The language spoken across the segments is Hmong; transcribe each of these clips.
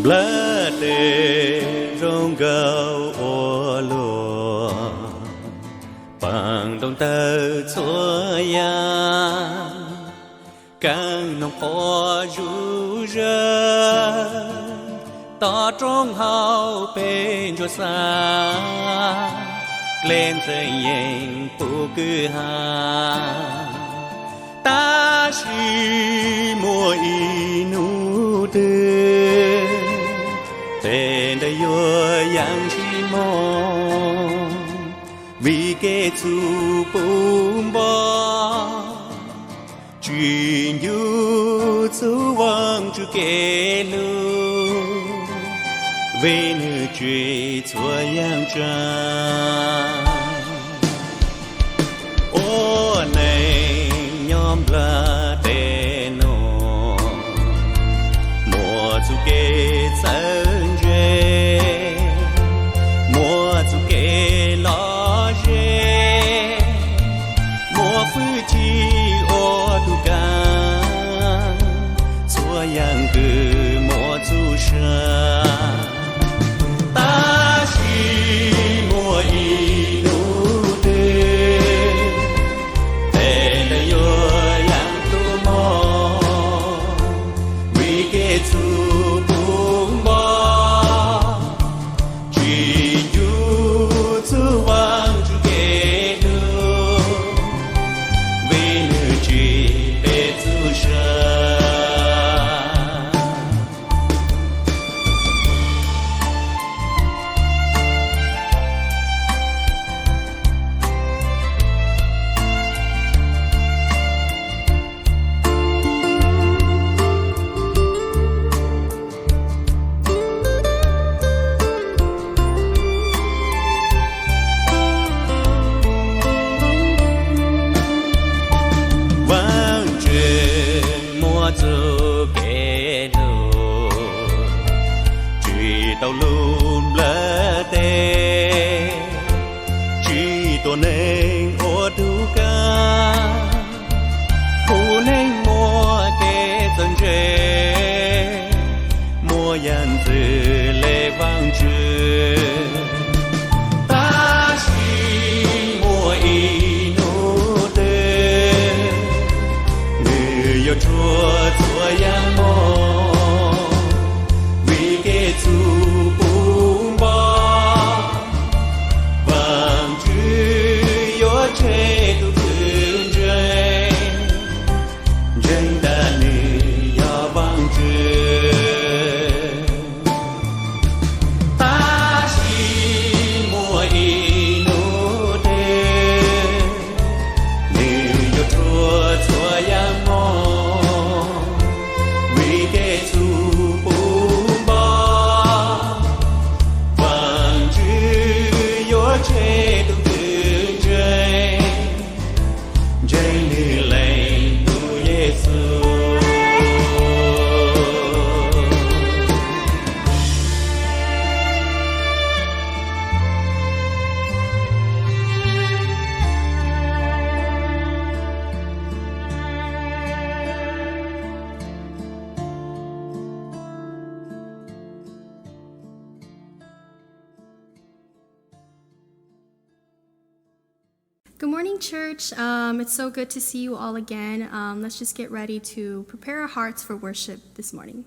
Nplawg tes zoo nkauj ua luaj, paag nroo tawg txhua yam, kaaj noog quas zuj zawg, toj roob hauv peb ntsuag xav, dlej ntxeev yeej puv kwj ha. Tab sis muaj ib hnub twg, tes ntawd yuav yeej tsis moog, vim kev txhub puv npo, tsis ncu txug Vaajtswv kev lug, vim nwg tsim txhua yaam tsaam. Ua neej nyob nplawg tes nuav, muaj txuj kev txawj ntse, muaj txuj kev lom zem, muaj fwj chim ua tug kaam, txhua yaam kws muaj txuj sa. Tab sis muaj ib hnub twg, tes ntawd yuav yeej tu moog, vim kev txhub puv npo, tsis ncu txug Vaajtswv kev lug, vim nwg tsim peb txuj sa. Vaajtswv muaj txuj kev lug, tsis tau lug nplawg tes, tsis tuam neeg ua tug kaam, pub neeg muaj kev txawj ntse, muaj yaam ntxwv le Vaajtswv. Tab sis muaj ib hnub twg, nwg yuav rhuav txhua yaam moog, vim kev txhub puv npo, Vaajtswv yuav tseg tug kws ntseeg, ntseeg tas nwg yog Vaajtswv. Tab sis muaj ib hnub twg, nwg yuav rhuav txhua yaam moog, vim kev txhub puv npo, Vaajtswv yuav tseg tug kws ntseeg, ntseeg nwg leej tug Yexus. Good morning, church. Um, it's so good to see you all again. Um, let's just get ready to prepare our hearts for worship this morning.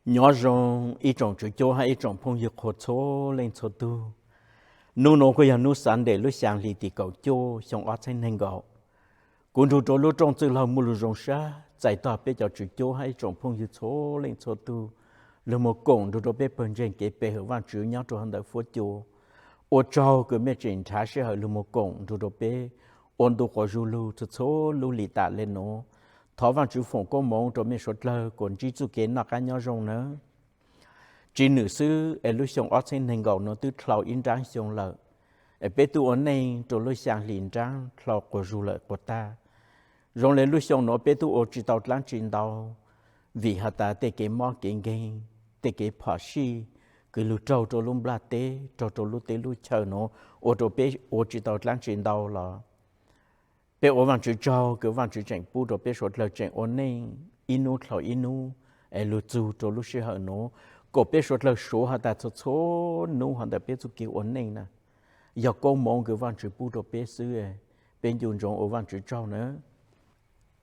Nyob zoo ib tsoom tswv cuab hab ib tsoom phooj ywg qhua txhua leej txhua tug. Nub nuav kuj yog nub Sunday lub xyaa hli tim kaum cuaj xyoo ob txheeb neeg nkaum. Kuv nrug rua lub rooj txwj laug Muaj Lug Zoo Sab txais tog peb cov tswv cuab hab ib tsoom phooj ywg txhua leej txhua tug lug moog koom nrug rua peb pawg ntseeg kev pe hawm Vaajtswv nyob rua huv ntawm fuab cua. Ua tsaug kws mej tseem nrhav sij hawm lug moog koom nrug rua peb ua ntu quas zug lug txhua txhua lub lim tam le nuav. Thov Vaajtswv foom koob moov rua mej suav dlawg kuas ntsib txuj kev noj qaab nyob zoo nawb. Tsi nwm xwb es lub xyoo ob txheeb neeg nkaum nuav twb dlhau ib nraab xyoo lawm, es peb tub ua neej rua lub xyaa hli nraab dlhau quas zug lawm quas tag. Zoo le lub xyoo nuav peb tub ua tsi tau dlaab tsi ntau, vim has tas tej kev mob kev nkeeg, tej kev phom sij kws lug raug rua lub nplaj teb, raug rua lub teb lub chaw nuav ua rua peb ua tsi tau dlaab tsi ntau los peb ua Vaajtswv tsaug kws Vaajtswv tseem pub rua peb suav dlawg tseem ua neej ib nub dlhau ib nub, es lug txug rua lub sij hawm nuav, kuas peb suav dlawg suav has tas txhua txhua nub hov ntawm peb txuj kev ua neej na, yog koob moov kws Vaajtswv pub rua peb xwb, peb ncu ntsoov ua Vaajtswv tsaug nawb.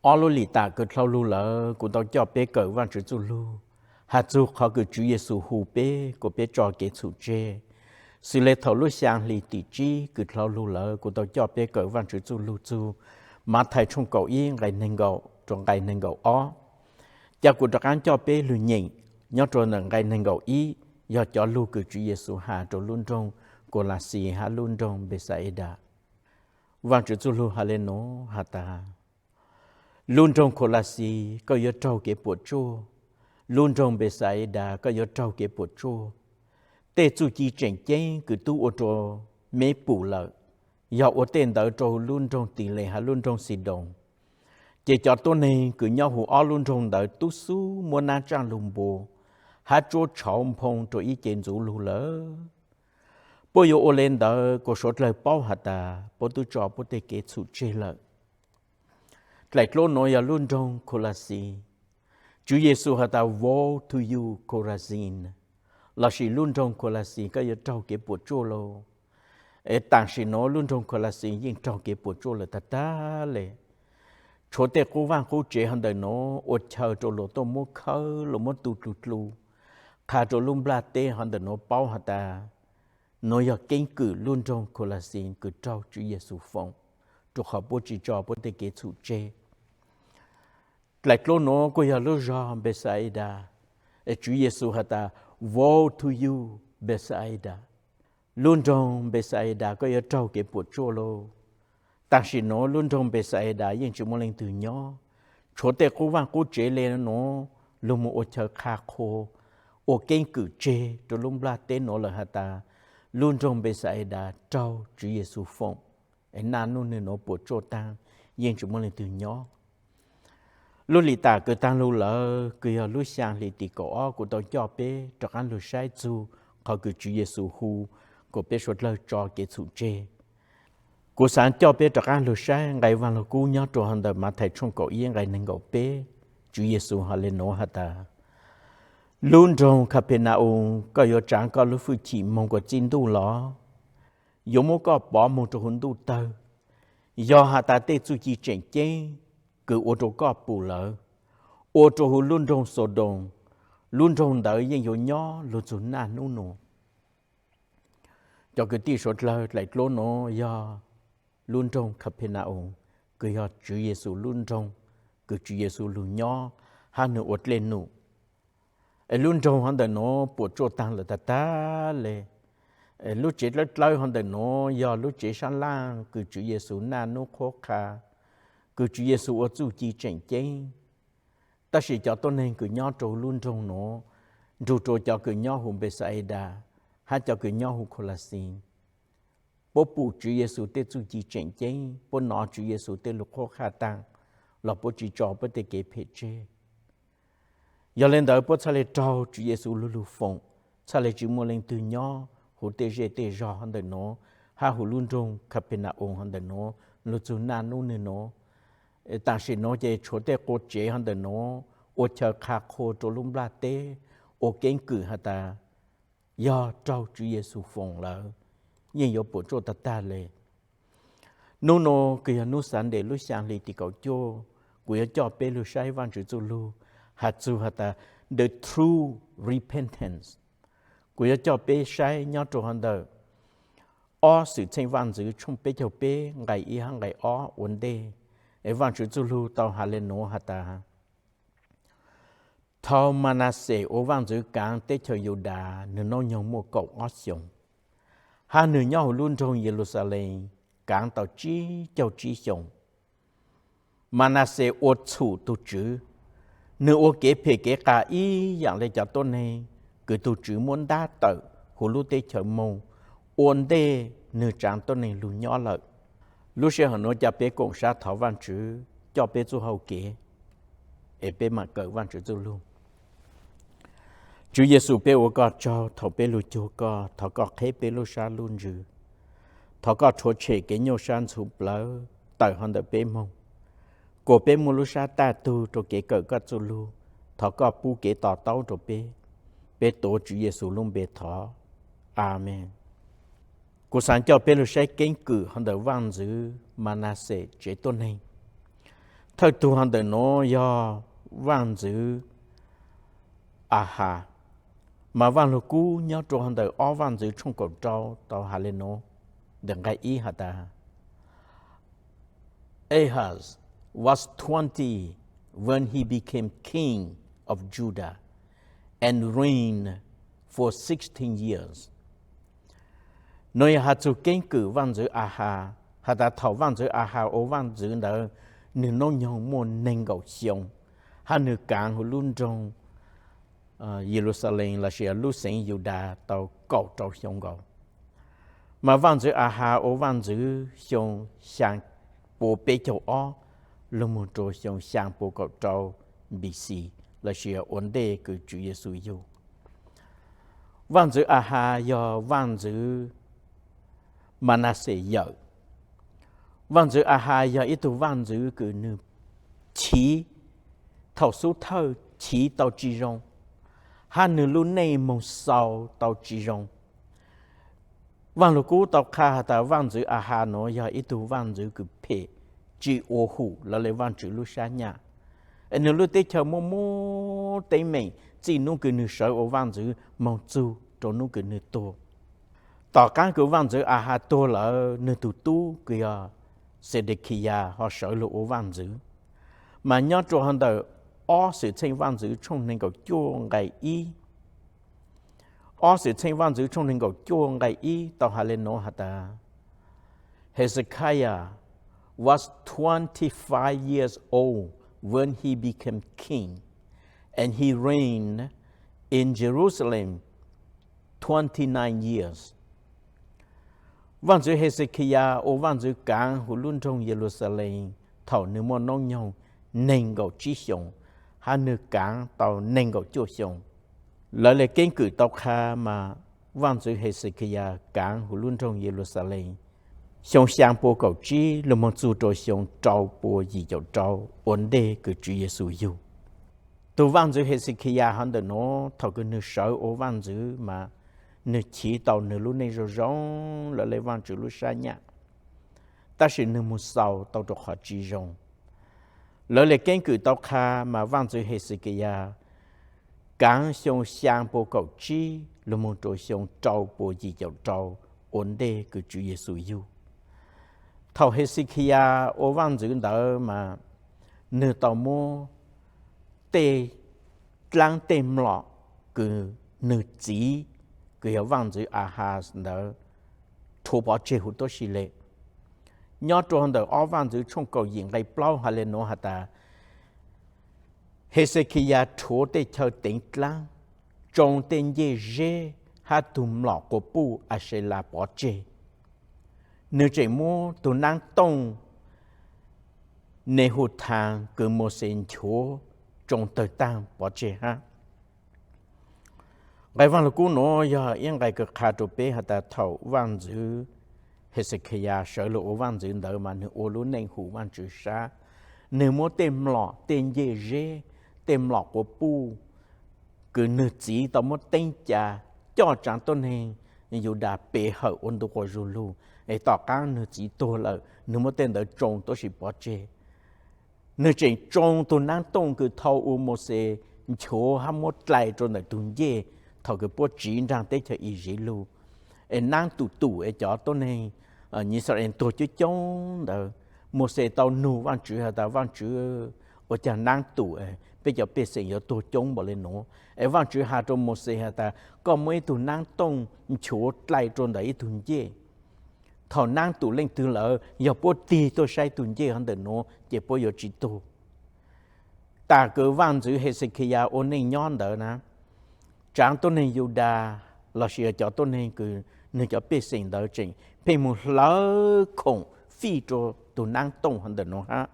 Ob lub lim tam kws dlhau lug lawm kuv tau coj peb kawm Vaajtswv txuj lug, has txug qhov kws Tswv Yexus hu peb kuas peb tso kev txhum tseg. Xws le thaum lub xyaa hli tim tsib kws dlhau lug lawm kuv tau coj peb kawm Vaajtswv txuj lug txug Mathais tshooj kaum ib nqai neeg nkaum rua nqai neeg nkaum ob. Ca kuv rov qaab coj peb lug nyeem nyob rua ntawm nqai neeg nkaum ib, yog cov lug kws Tswv Yexus has rua lub nroog Kaulasi hab lub nroog Npesaedas. Vaajtswv txuj lug has le nuav has tas, lub nroog Kaulasi, koj yuav raug kev puam tsuaj. Lub nroog Npesaedas, koj yuav raug kev puam tsuaj. Tej txuj ci tseem ceeb kws tub ua rua meb pum lawm, yog ua tej ntawd rua huv lub nroog Tiles hab lub nroog Xidoos, ces cov tuab neeg kws nyob huv ob lub nroog ntawd tub xub muab nab tsaaj lug npua hab tsuab tshauv nphoo rua ib ce ntxuv lug lawm. Puab yuav ua le ntawd kuas suav dlawg paub has tas puab tub tso puab tej kev txhum tseg lawm. Dlaim dluab nuav yog lub nroog Kaulasi. Tswv Yexus has tas, Woe to you, Chorazin, lossis lub nroog Kaulasi, koj yuav raug kev puam tsuaj lauj. Es tam sim nuav lub nroog Kaulasi yeej raug kev puam tsuaj lawm tag tag le. Tshuav tej qub vaaj qub tsev hov ntawm nuav ua chaw rua luas tuaj muab khawb, luas muab tu dlug dlug, qha rua lub nplaj teb hov ntawm nuav paub has tas nuav yog keeb kwm lub nroog Kaulasi kws raug Tswv Yexus foom, rua qhov puab tsi tso puab tej kev txhum tseg. Dlaim dluab nuav kuj yog lub zog Npesaedas. Tswv Yexus has tas, Woe to you, Npesaedas, lub nroog Npesaedas, koj yuav raug kev puam tsuaj lauj. Tam sim nuav lub nroog Npesaedas yeej tsi muaj leej twg nyob. Tshuav tej qub vaaj qub tsev le nuav lug moog ua chaw qha qhua, ua keeb kwm tseg rua lub nplaj teb nuav lawm has tas lub nroog Npesaedas raug Tswv Yexus foom, es naj nub nwg nuav puam tsuaj taag, yeej tsi muaj leej twg nyob. Lub lim tam kws taag lug lawm kws yog lub xyaa hli tim kaum ob, kuv tau coj peb rov qaab lug saib txug qhov kws Tswv Yexus hu kuas peb suav dlawg tso kev txhum tseg. Kuv xaav coj peb rov qaab lug saib nqai vaaj lug kub nyob rua hov ntawm Mathais tshooj kaum ib nqai neeg nkaum peb. Tswv Yexus has le nuav has tas, lub nroog Khaphenaus, koj yuav tsaav koj lub fwj chim moog kuas txij ntuj los? Yuav muab koj pov moog rua huv ntuj tawg? Yog has tas tej txuj ci tseem ceeb kws ua rua koj pum lawm, ua rua huv lub nroog Xaudoos, lub nroog ntawd yeej yuav nyob lug txug naj nub nuav. Cov kwv tij suav dlawg, dlaim dluab nuav yog lub nroog Khaphenaus, kws yog Tswv Yexus lub nroog kws Tswv Yexus lug nyob hab nwg ua dlej num. Es lub nroog hov ntawm nuav puam tsuaj taag lawm tag tag le. Es lub tsev dlawb dlawb hov ntawm nuav yog lub tsev sab laj kws Tswv Yexus naj nub qhuab qha, kws Tswv Yexus ua txuj ci tseem ceeb. Tab sis cov tuab neeg kws nyob rua huv lub nroog nuav, nrug rua cov kws nyob huv Npesaedas hab cov kws nyob huv Kholaxis, puab pum Tswv Yexus tej txuj ci tseem ceeb, puab nov Tswv Yexus tej lug qhuab qha taag, los puab tsi tso puab tej kev phem tseg. Yog le ntawd puab txhaj le raug Tswv Yexus lug lug foom, txhaj le tsi muaj leej twg nyob huv tej zej tej zog hov ntawm nuav, hab huv lub nroog Khaphenaus hov ntawm nuav lug txug naj nub nwg nuav. Tam sim nuav ces tshuav tej qua tsev hov ntawm nuav ua chaw qha qhua rua lub nplaj teb, ua keeb kwm has tas yog raug Tswv Yexus foom lawm, yeej yuav puam tsuaj tag tag le. Nub nuav kws yog nub Sunday lub xyaa hli tim kaum cuaj, kuv yuav coj peb lug saib Vaajtswv txuj lug has txug has tas the true repentance. Kuv yuav coj peb saib nyob rau hauv ntawm ob Xwmtxheej Vaj Ntxwv tshooj peb caug peb nqai ib hab nqai ob ua ntej, es Vajtswv txuj lug tau has le nuav has tas, thaum Manaxes ua vaj ntxwv kaav teb chaws Yudas, nwg noob nyoog muaj kaum ob xyoos, hab nwg nyob huv lub nroog Yeluxalees kaav tau tsib caug tsib xyoos. Manaxes ua txhum tug Tswv, nwg ua kev phem kev qas ib yaam le cov tuab neeg kws tug Tswv muab ntab tawm huv lub teb chaws Moog ua ntej nwg tsaav tuab neeg lug nyob lawm. Lub sij hawm nuav ca peb koom sab thov Vajtswv coj peb txuj hau kev, es peb maam kawm Vajtswv txuj lug. Tswv Yexus, peb ua koj tsaug thaum peb lug cuag koj, thov koj qheb peb lub sab lub ntsws, thov koj rhuav tshem kev nyuaj sab ntxhuv plawv tawm hov ntawm peb moog, kuas peb muaj lub sab taj tug rua kev kawm koj txuj lug. Thov koj pub kev to taub rua peb. Peb tuav Tswv Yexus lub npe thov, Amees. Kuv xaav coj peb lug saib keeb kwm hov ntawm Vaj ntxwv Manaxes tsev tuab neeg. Thawj tug hov ntawm nuav yog Vaj ntxwv Ahas, mas Vaj Lug Kub nyob rua hov ntawm ob Vaj ntxwv tshooj kaum rau tau has le nuav ntawm nqai ib has tas, Ahaz was twenty when he became king of Judah and reigned for sixteen years. Nuav yog has txug keeb kwm Vaj ntxwv Ahas, has tas thaum Vaj ntxwv Ahas ua vaj ntxwv ntawd, nwg noob nyoog muaj neeg nkaum xyoo, hab nwg kaav huv lub nroog Yeluxalees lossis lub xeev Yudas tau kaum rau xyoo nkaus. Mas Vaj ntxwv Ahas ua vaj ntxwv xyoo xyaa pua peb caug ob lug moog rua xyoo xyaa pua kaum rau B C, lossis ua ntej kws Tswv Yexus yug. Vaj ntxwv Ahas yog Vaj ntxwv Manaxes yawm. Vaj ntxwv Ahas yog ib tug vaj ntxwv kws nwg chiv, thaum xub thawj chiv tau tsi zoo, hab nwg lub neej moog xaus tau tsi zoo. Vaj Lug Kub tau qha has tas Vaj ntxwv Ahas nuav yog ib tug vaj ntxwv kws phem, tsi ua hum lawv le Vajtswv lub sab nyam, es nwg lub teb chaws muaj muab teeb meem txij nub kws nwg sawv ua vaj ntxwv moog txug rua nub kws nwg tuag. Tom qaab kws Vaj ntxwv Ahas tuag lawm, nwg tug tub kws yog Xedekiyas ho sawv lug ua vaj ntxwv. Mas nyob rua hov ntawm ob Xwmtxheej Vaj ntxwv tshooj neeg nkaum cuaj nqai ib, ob Xwmtxheej Vaj ntxwv tshooj neeg nkaum cuaj nqai ib tau has le nuav has tas, Hezekiah was twenty-five years old when he became king, and he reigned in Jerusalem twenty-nine years. Vaj ntxwv Hexekiyas ua vaj ntxwv kaav huv lub nroog Yeluxalees thaum nwg muaj noob nyoog neeg nkaum tsib xyoos, hab nwg kaav tau neeg nkaum cuaj xyoos. Lawv le keeb kwm tau qha mas Vaj ntxwv Hexekiyas kaav huv lub nroog Yeluxalees xyoo xyaa pua kaum tsib lug moog txug rua xyoo rau pua yim caum rau ua ntej kws Tswv Yexus yug. Tug Vaj ntxwv Hexekiyas hov ntawm nuav thaum kws nwg sawv ua vaj ntxwv mas nwg chiv tau nwg lub neej zoo zoo lawv le Vajtswv lub sab nyam, tab sis nwg moog xaus tau rua qhov tsi zoo. Lawv le keeb kwm tau qha mas Vaj ntxwv Hexekiyas kaav xyoo xyaa pua kaum tsib lug moog rua xyoo rau pua yim caum rau ua ntej kws Tswv Yexus yug. Thaum Hexekiyas ua vaj ntxwv ntawd mas nwg tau muab tej dlaab tej mlom kws nwg txiv kws yog Vaj ntxwv Ahas ntawd rhuav pov tseg huv tuab si le. Nyob rua ntawm ob Vaj ntxwv tshooj kaum yim nqai plaub has le nuav has tas, Hexekiyas rhuav tej chaw teev dlaab, tsoo tej ncej zeb hab tug mlom quas puj Aselas pov tseg. Nwg tseem muab tug naab tooj Nehuthaas kws Mauxes nchuav tsoo tawg taag pov tseg hab. Nqai Vaj Lug Kub nuav yog ib nqai kws qha rua peb has tas thaum Vaj ntxwv Hexekiyas sawv lug ua vaj ntxwv ntawd mas nwg ua lub neej hum Vajtswv sab. Nwg muab tej mlom tej ncej zeb, tej mlom quas puj kws nwg txiv tau muab teeb ca coj tsaav tuab neeg Yudas pe hawm ua ntu quas zug lug, es tom qaab nwg txiv tuag lawm nwg muab tej ntawd tsoo tuab si pov tseg. Nwg tseem tsoo tug naab tooj kws thau ua Mauxes nchuav hab muab dlai rua ntawm tug ncej thaum kws puab tsiv nraag teb chaws Iziv lug. Es naab tum tum es cov tuab neeg Yixalayees tuag coob coob ntawd, Mauxes tau nug Vaajtswv has tas, Vaajtswv, ua caag naab tum peb cov pej xeem yuav tuag coob npaum le nuav? Es Vaajtswv has rua Mauxes has tas, koj muab ib tug naab tooj nchuav dlai rua ntawm ib tug ncej. Thaum naab tum leej twg lawm, yog puab tig tuaj saib tug ncej hov ntawm nuav ces puab yuav tsi tuag. Tas kws vaaj ntxwv Hexekiyas ua neej nyob ntawd na, tsaav tuab neeg Yudas lossis yog cov tuab neeg kws nwg cov pej xeem ntawd tseem pheej moog hlawv khoom fij rua tug naab tooj hov ntawm nuav hab.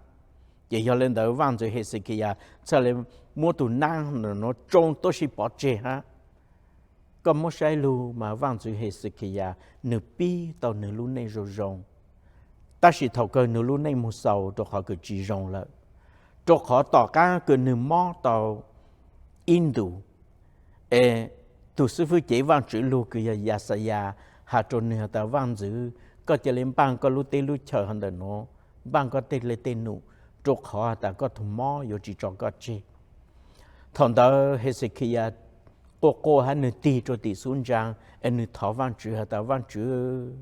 Ces yog le ntawd vaaj ntxwv Hexekiyas txhaj le muab tug naab ntawm nuav tsoo tuab si pov tseg hab. Koj muab saib lug mas vaaj ntxwv Hexekiyas nwg pib tau nwg lub neej zoo zoo, tab sis thaum kawg nwg lub neej moog xaus rua qhov kws tsi zoo lawm, rua qhov tom qaab kws nwg mob tau ib ntus, es tug xib fwb cev vaajtswv lug kws yog Yaxayas has rua nwg has tas, vaaj ntxwv, koj ca le npaaj koj lub teb lub chaw hov ntawm nuav, npaaj koj tej le tej num, rua qhov has tas koj tug mob yuav tsi tso koj tseg. Thaum ntawd Hexekiyas quaj quaj hab nwg tig rua tim xub ntsag es nwg thov vaajtswv has tas, vaajtswv,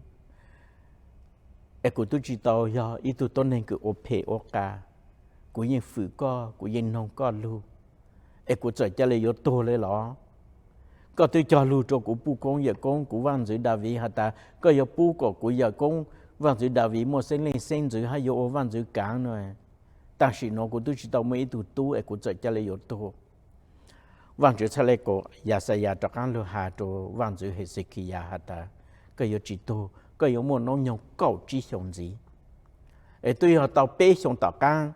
es kuv tub tsi tau yog ib tug tuab neeg kws ua phem ua qas, kuv yeej fwm koj, kuv yeej noog koj lug, es kuv txawm ca le yuav tuag le los? Koj twb cog lug rua kuv puj koob yawm koob kuv vaaj ntxwv Daviv has tas koj yuav pub kom kuv yawm koob vaaj ntxwv Daviv muaj xeeb leej xeeb ntxwv hab yuav ua vaaj ntxwv kaav nuav. Tam sim nuav kuv tub tsi tau muaj ib tug tub es kuv txawm ca le yuav tuag. Vaajtswv txhaj le kom Yaxayas rov qaab lug has rua vaaj ntxwv Hexekiyas has tas, koj yuav tsi tuag, koj yuav muaj noob nyoog kaum tsib xyoos ntxiv. Es twb yog tau peb xyoos tom qaab,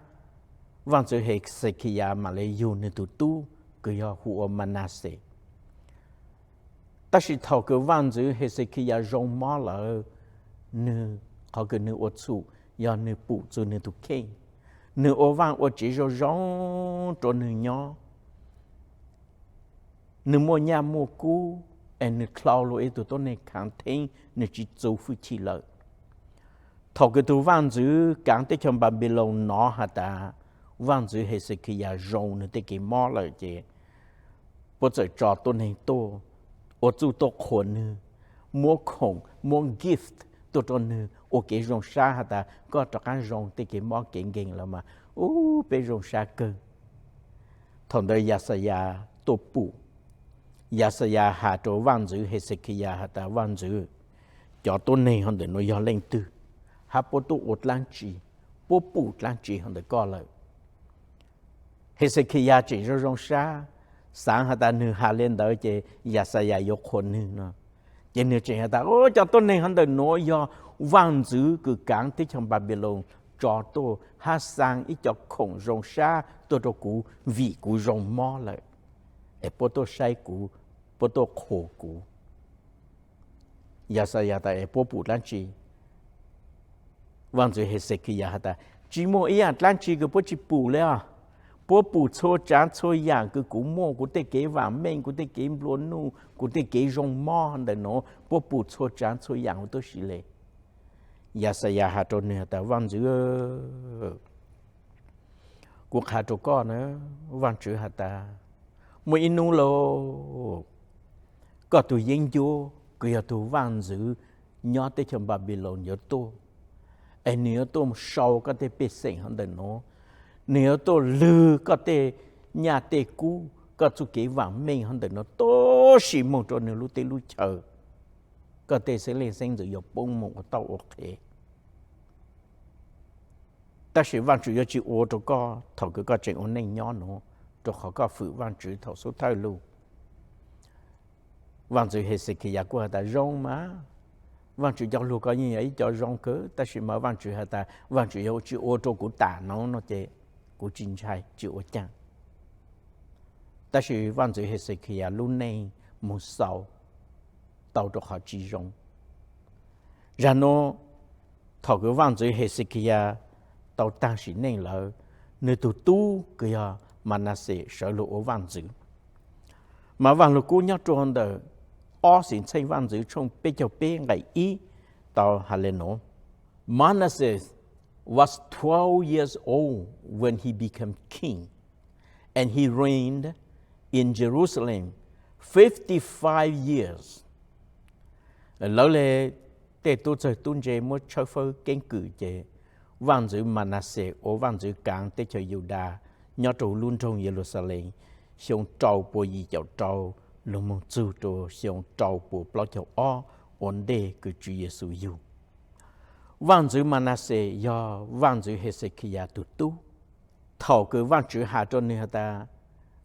vaaj ntxwv Hexekiyas mam le yug nwg tug tub kws yog hu ua Manaxes. Tab sis thaum kws vaaj ntxwv Hexekiyas zoo mob lawm, nwg, qhov kws nwg ua txhum yog nwg pum txug nwg tug kheej, nwg ua vaaj ua tsev zoo zoo rua nwg nyob, nwg muaj nyaj muaj kub, es nwg dlhau lug ib tug tuab neeg khaav theeb, nwg tsi txu hwj chim lawm. Thaum kws tug vaaj ntxwv kaav teb chaws Npanpiloos nov has tas vaaj ntxwv Hexekiyas zoo nwg tej kev mob lawm ces puab txawm tso tuab neeg tuaj, ua txuj tuaj qhuas nwg, muab khoom muab gift tuaj rua nwg ua kev zoo sab has tas koj rov qaab zoo, tej kev mob kev nkeeg lawm mas, ub, peb zoo sab kawg. Thaum ntawd Yaxayas tuaj pum, Yaxayas has rua vaaj ntxwv Hexekiyas has tas, vaaj ntxwv, cov tuab neeg hov ntawm nuav yog leej twg, hab puab tuaj ua dlaab tsi, puab pum dlaab tsi hov ntawm koj lawm? Hexekiyas tseem zoo zoo sab, xaav has tas nwg has le ntawd ces Yaxayas yuav qhuas nwg no. Ces nwg tseem has tas, cov tuab neeg hov ntawm nuav yog vaaj ntxwv kws kaav teb chaws Npanpiloos tso tuaj hab xaa ib co khoom zoo sab tuaj rua kuv vim kuv zoo mob lawm, es puab tuaj saib kuv, puab tuaj qhuas kuv. Yaxayas tas, es puab pum dlaab tsi? Vaaj ntxwv Hexekiyas has tas, tsi muaj ib yaam dlaab tsi kws puab tsi pum le os. Puab pum txhua tsaav txhua yaam kws kuv muaj, kuv tej kev vaam meej, kuv tej kev nplua nuj, kuv tej kev zoo mob ntawm nuav, puab pum txhua tsaav txhua yaam huv tub si le. Yaxayas has rua nwg has tas, vaaj ntxwv, kuv qha rua koj na, vaaj tswv has tas, muaj ib nub lauj, koj tug yeeb ncuab kws yog tug vaaj ntxwv nyob teb chaws Npanpiloos yuav tuaj, es nwg yuav tuaj sau koj tej pej xeem hov ntawm nuav, nwg yuav tuaj lwg koj tej nyaj tej kub, koj txuj kev vaam meej hov ntawm nuav tuab si moog rua nwg lub teb lub chaw. Koj tej xeeb leej xeeb ntxwv yuav poob moog ua tauj ua qhev. Tab sis Vaajtswv yuav tsi ua rua koj thaum kws koj tseem ua neej nyob nuav, rua qhov koj fwm Vaajtswv thaum xub thawj lug. Vaaj ntxwv Hexekiyas kuj has tas, zoo mas, Vaajtswv cov lug koj yeej yog ib co zoo kawg, tab sis mas Vaajtswv has tas Vaajtswv yuav tsi ua rua kuv tam nuav no ces kuv tsi ntshai, tsi ua caag. Tab sis Vaaj ntxwv Hexekiyas lub neej moog xaus tau rua qhov tsi zoo. Zag nuav, thaum kws Vaaj ntxwv Hexekiyas tau taag sim neej lawm, nwg tug tub kws yog Manaxes sawv lug ua vaaj ntxwv. Mas Vaaj Lug Kub nyob rua ntawm ob Xwmtxheej Vaaj ntxwv tshooj peb caug peb nqai ib tau has le nuav: Manasseh was twelve years old when he became king, and he reigned in Jerusalem fifty-five years. Lawv le tej tub txawg tub ntse muab tshawb fawb keeb kwm ces vaj ntxwv Manaxes ua vaj ntxwv kaav teb chaws Yudas nyob rau lub nroog Yeluxalees xyoo rau pua yim caum rau los mus txug rau xyoo rau pua plaub caug ob ua ntej kws Tswv Yexus yug. Vaj ntxwv Manaxes yog vaj ntxwv Hexekiyas tug tub. Thaum kws Vaajtswv has rua nwg has tas,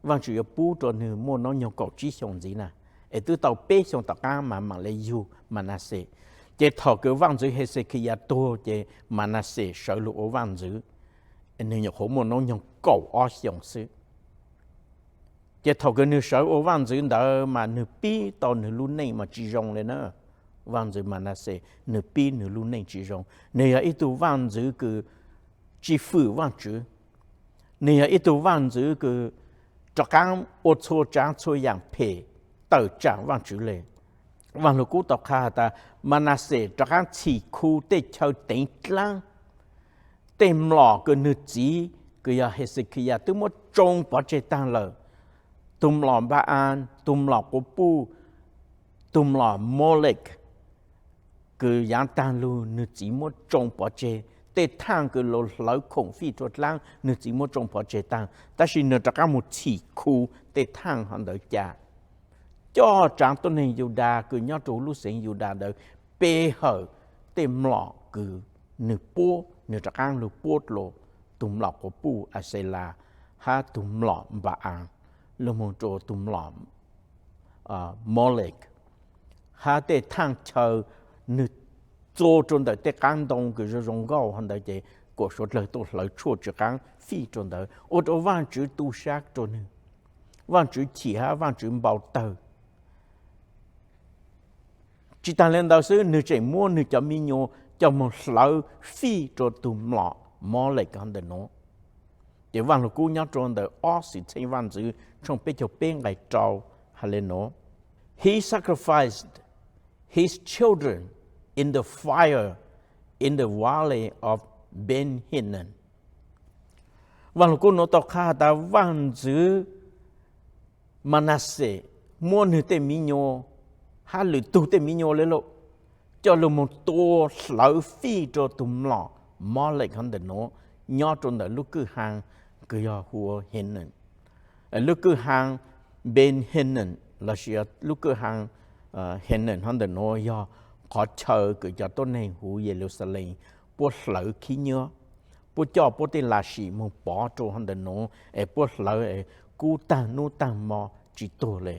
Vaajtswv yuav pub rua nwg muaj noob nyoog kaum tsib xyoo ntxiv na, es twb tau peb xyoo tom qaab mas maam le yug Manaxes. Ces thaum kws vaj ntxwv Hexekiyas tuag ces Manaxes sawv lug ua vaj ntxwv, nwg nyuam qhuav muaj noob nyoog kaum ob xyoo xwb. Ces thaum kws nwg sawv ua vaj ntxwv ntawd mas nwg pib tau nwg lub neej mas tsi zoo le na. Vaj ntxwv Manaxes nwg pib nwg lub neej tsi zoo. Nwg yog ib tug vaj ntxwv kws tsi fwm Vaajtswv. Nwg yog ib tug vaj ntxwv kws rov qaab ua txhua tsaav txhua yaam phem tawm tsaam Vaajtswv le. Vaaj Lug Kub tau qha has tas Manaxes rov qaab txhim khu tej chaw teev dlaab, tej mlom kws nwg txiv kws yog Hexekiyas twb muab tsoo pov tseg taag lawm. Tug mlom Npa-as, tug mlom quas puj, tug mlom Molek kws yaav taag lug nwg txiv muab tsoo pov tseg. Tej thaaj kws lug hlawv khoom fij rua dlaab nwg txiv muab tsoo pov tseg taag, tab sis nwg rov qaab moog txhim khu tej thaaj hov ntawd ca. Coj tsaav tuab neeg Yudas kws nyob rua lub xeev Yudas ntawd pe hawm tej mlom kws nwg puab, nwg rov qaab lug puab dlua tug mlom quas puj Aselas hab tug mlom Npa-as, lug moog rua tug mlom Molek, hab tej thaaj chaw nwg txua rua ntawm tej qaab ntoo kws zoo zoo nkauj hov ntawd ces kuam suav dlawg tuaj hlawv tshuaj tsw qaab fij rua ntawd ua rua Vaajtswv tu sab rua nwg. Vaajtswv chim hab Vaajtswv npau tawg. Tsi taag le ntawd xwb, nwg tseem muab nwg cov mi nyuas coj moog hlawv fij rua tug mlom Molek hov ntawm nuav. Ces Vaaj Lug Kub nyob rua ntawm ob Xwmtxheej Vaaj Ntxwv tshooj peb caug peb nqai rau has le nuav, He sacrificed his children in the fire in the valley of Ben-hinnom. Vaaj Lug Kub nuav tau qha has tas Vaaj Ntxwv Manaxes muab nwg tej mi nyuas hab lwm tug tej mi nyuas le lauj, coj lug moog tua hlawv fij rua tug mlom Molek hov ntawm nuav, nyob rua ntawm lub kwj haa kws yog hu ua Hinnom. Lub kwj haa Ben-hinnom lossis lub kwj haa Hinnom hov ntawm nuav yog qhov chaw kws cov tuab neeg huv Yeluxalees puab hlawv khib nyiab, puab coj puab tej laj sim moog pov rua hov ntawm nuav es puab hlawv es kub taag nub taag mo tsi tuag le.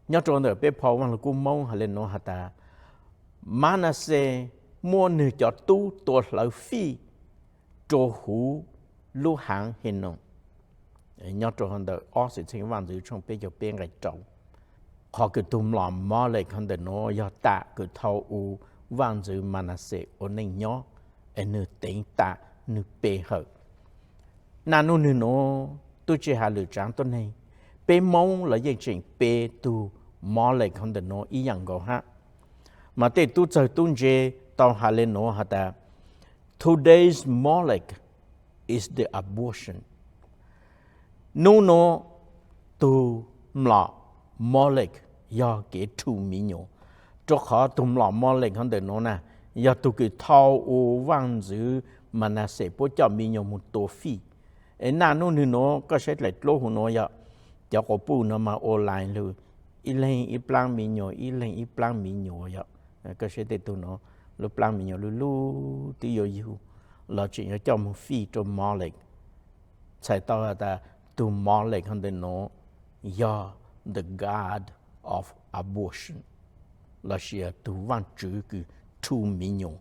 Nyob rua ntawm peb phau Vaaj Lug Kub Moob has le nuav has tas, Manaxes muab nwg cov tub tua hlawv fij rua huv lub haav Hinnom. Nyob rua ntawm ob Xwmtxheej Vaaj Ntxwv tshooj peb caug peb nqai rau. Qhov kws tug mlom Molek hov ntawm nuav yog tam kws thaus u Vaaj Ntxwv Manaxes ua neej nyob, es nwg teev tam nwg pe hawm. Naj nub nwg nuav tub tsi has lwm tsaav tuab neeg, peb Moob los yeej tseem pe tug Molek hov ntawm nuav ib yaam nkaus hab. Mas tej tub txawg tub ntse tau has le nuav has tas, Today's Molek is the abortion. Nub nuav tug mlom Molek yog kev rhu mi nyuas, rua qhov tug mlom Molek hov ntawm nuav na yog tug kws thaus u Vaaj Ntxwv Manaxes puab coj mi nyuas moog tua fij. Es naj nub nwg nuav koj saib dlaim dluab huv nuav yog, cov quas puj nuav mas ua lais lug ib leeg ib plaab mi nyuas, ib leeg ib plaab mi nyuas yog. Koj saib tej tug nuav lub plaab mi nyuas lub lub twb yuav yug los tseem yuav coj moog fij rua Molek. Txhais tau has tas tug Molek hov ntawm nuav yog the god of abortion, lossis tug vaaj tswv kws rhu mi nyuas.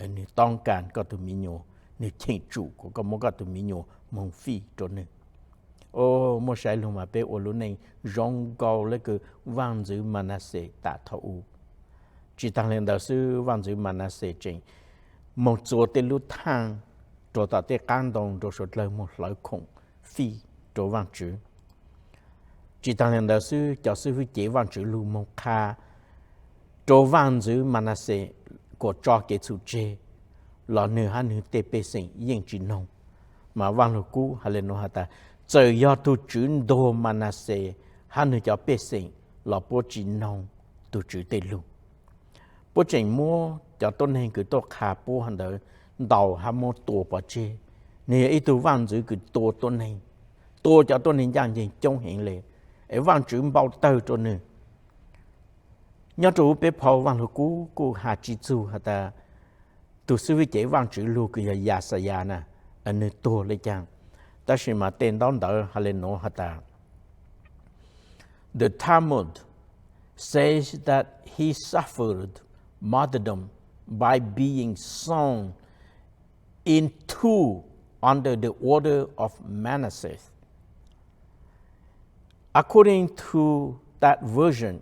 Nwg toob kas koj tug mi nyuas, nwg cheem tsum kuas koj muab koj tug mi nyuas moog fij rua nwg. O, muab saib lug mas peb ua lub neej zoo nkaus le kws Vaaj Ntxwv Manaxes tam thaus u. Tsi taag le ntawd xwb, Vaaj Ntxwv Manaxes tseem moog txua tej lub thaaj rua tom tej qaab ntoo rua suav dlawg moog hlawv khoom fij rua Vaajtswv. Tsi taag le ntawd xwb, cov xib hwb cev Vaajtswv lug moog qha rua Vaaj Ntxwv Manaxes kuas tso kev txhum tseg, los nwg hab nwg tej pej xeem yeej tsi noog. Mas Vaaj Lug Kub has le nuav has tas, Txawm yog tus Tswv ntuag Manaxes hab nwg cov pej xeem los puab tsi noog tus Tswv tej lug. Puab tseem muab cov tuab neeg kws tuaj qha puab hov ntawd ntaus hab muab tua pov tseg. Nwg yog ib tug vaaj ntxwv kws tua tuab neeg, tua cov tuab neeg ncaaj nceeg coob heev le, es Vaajtswv npau tawg rua nwg. Nyob rua huv peb phau Vaaj Lug Kub kuj has tsi txug has tas tus xib fwb cev Vaajtswv lug kws yog Yaxayas na, nwg tuag le caag. Tab sis mas tej ntaub ntawv has le nuav has tas, The Talmud says that he suffered martyrdom by being sawn in two under the order of Manasseh. According to that version,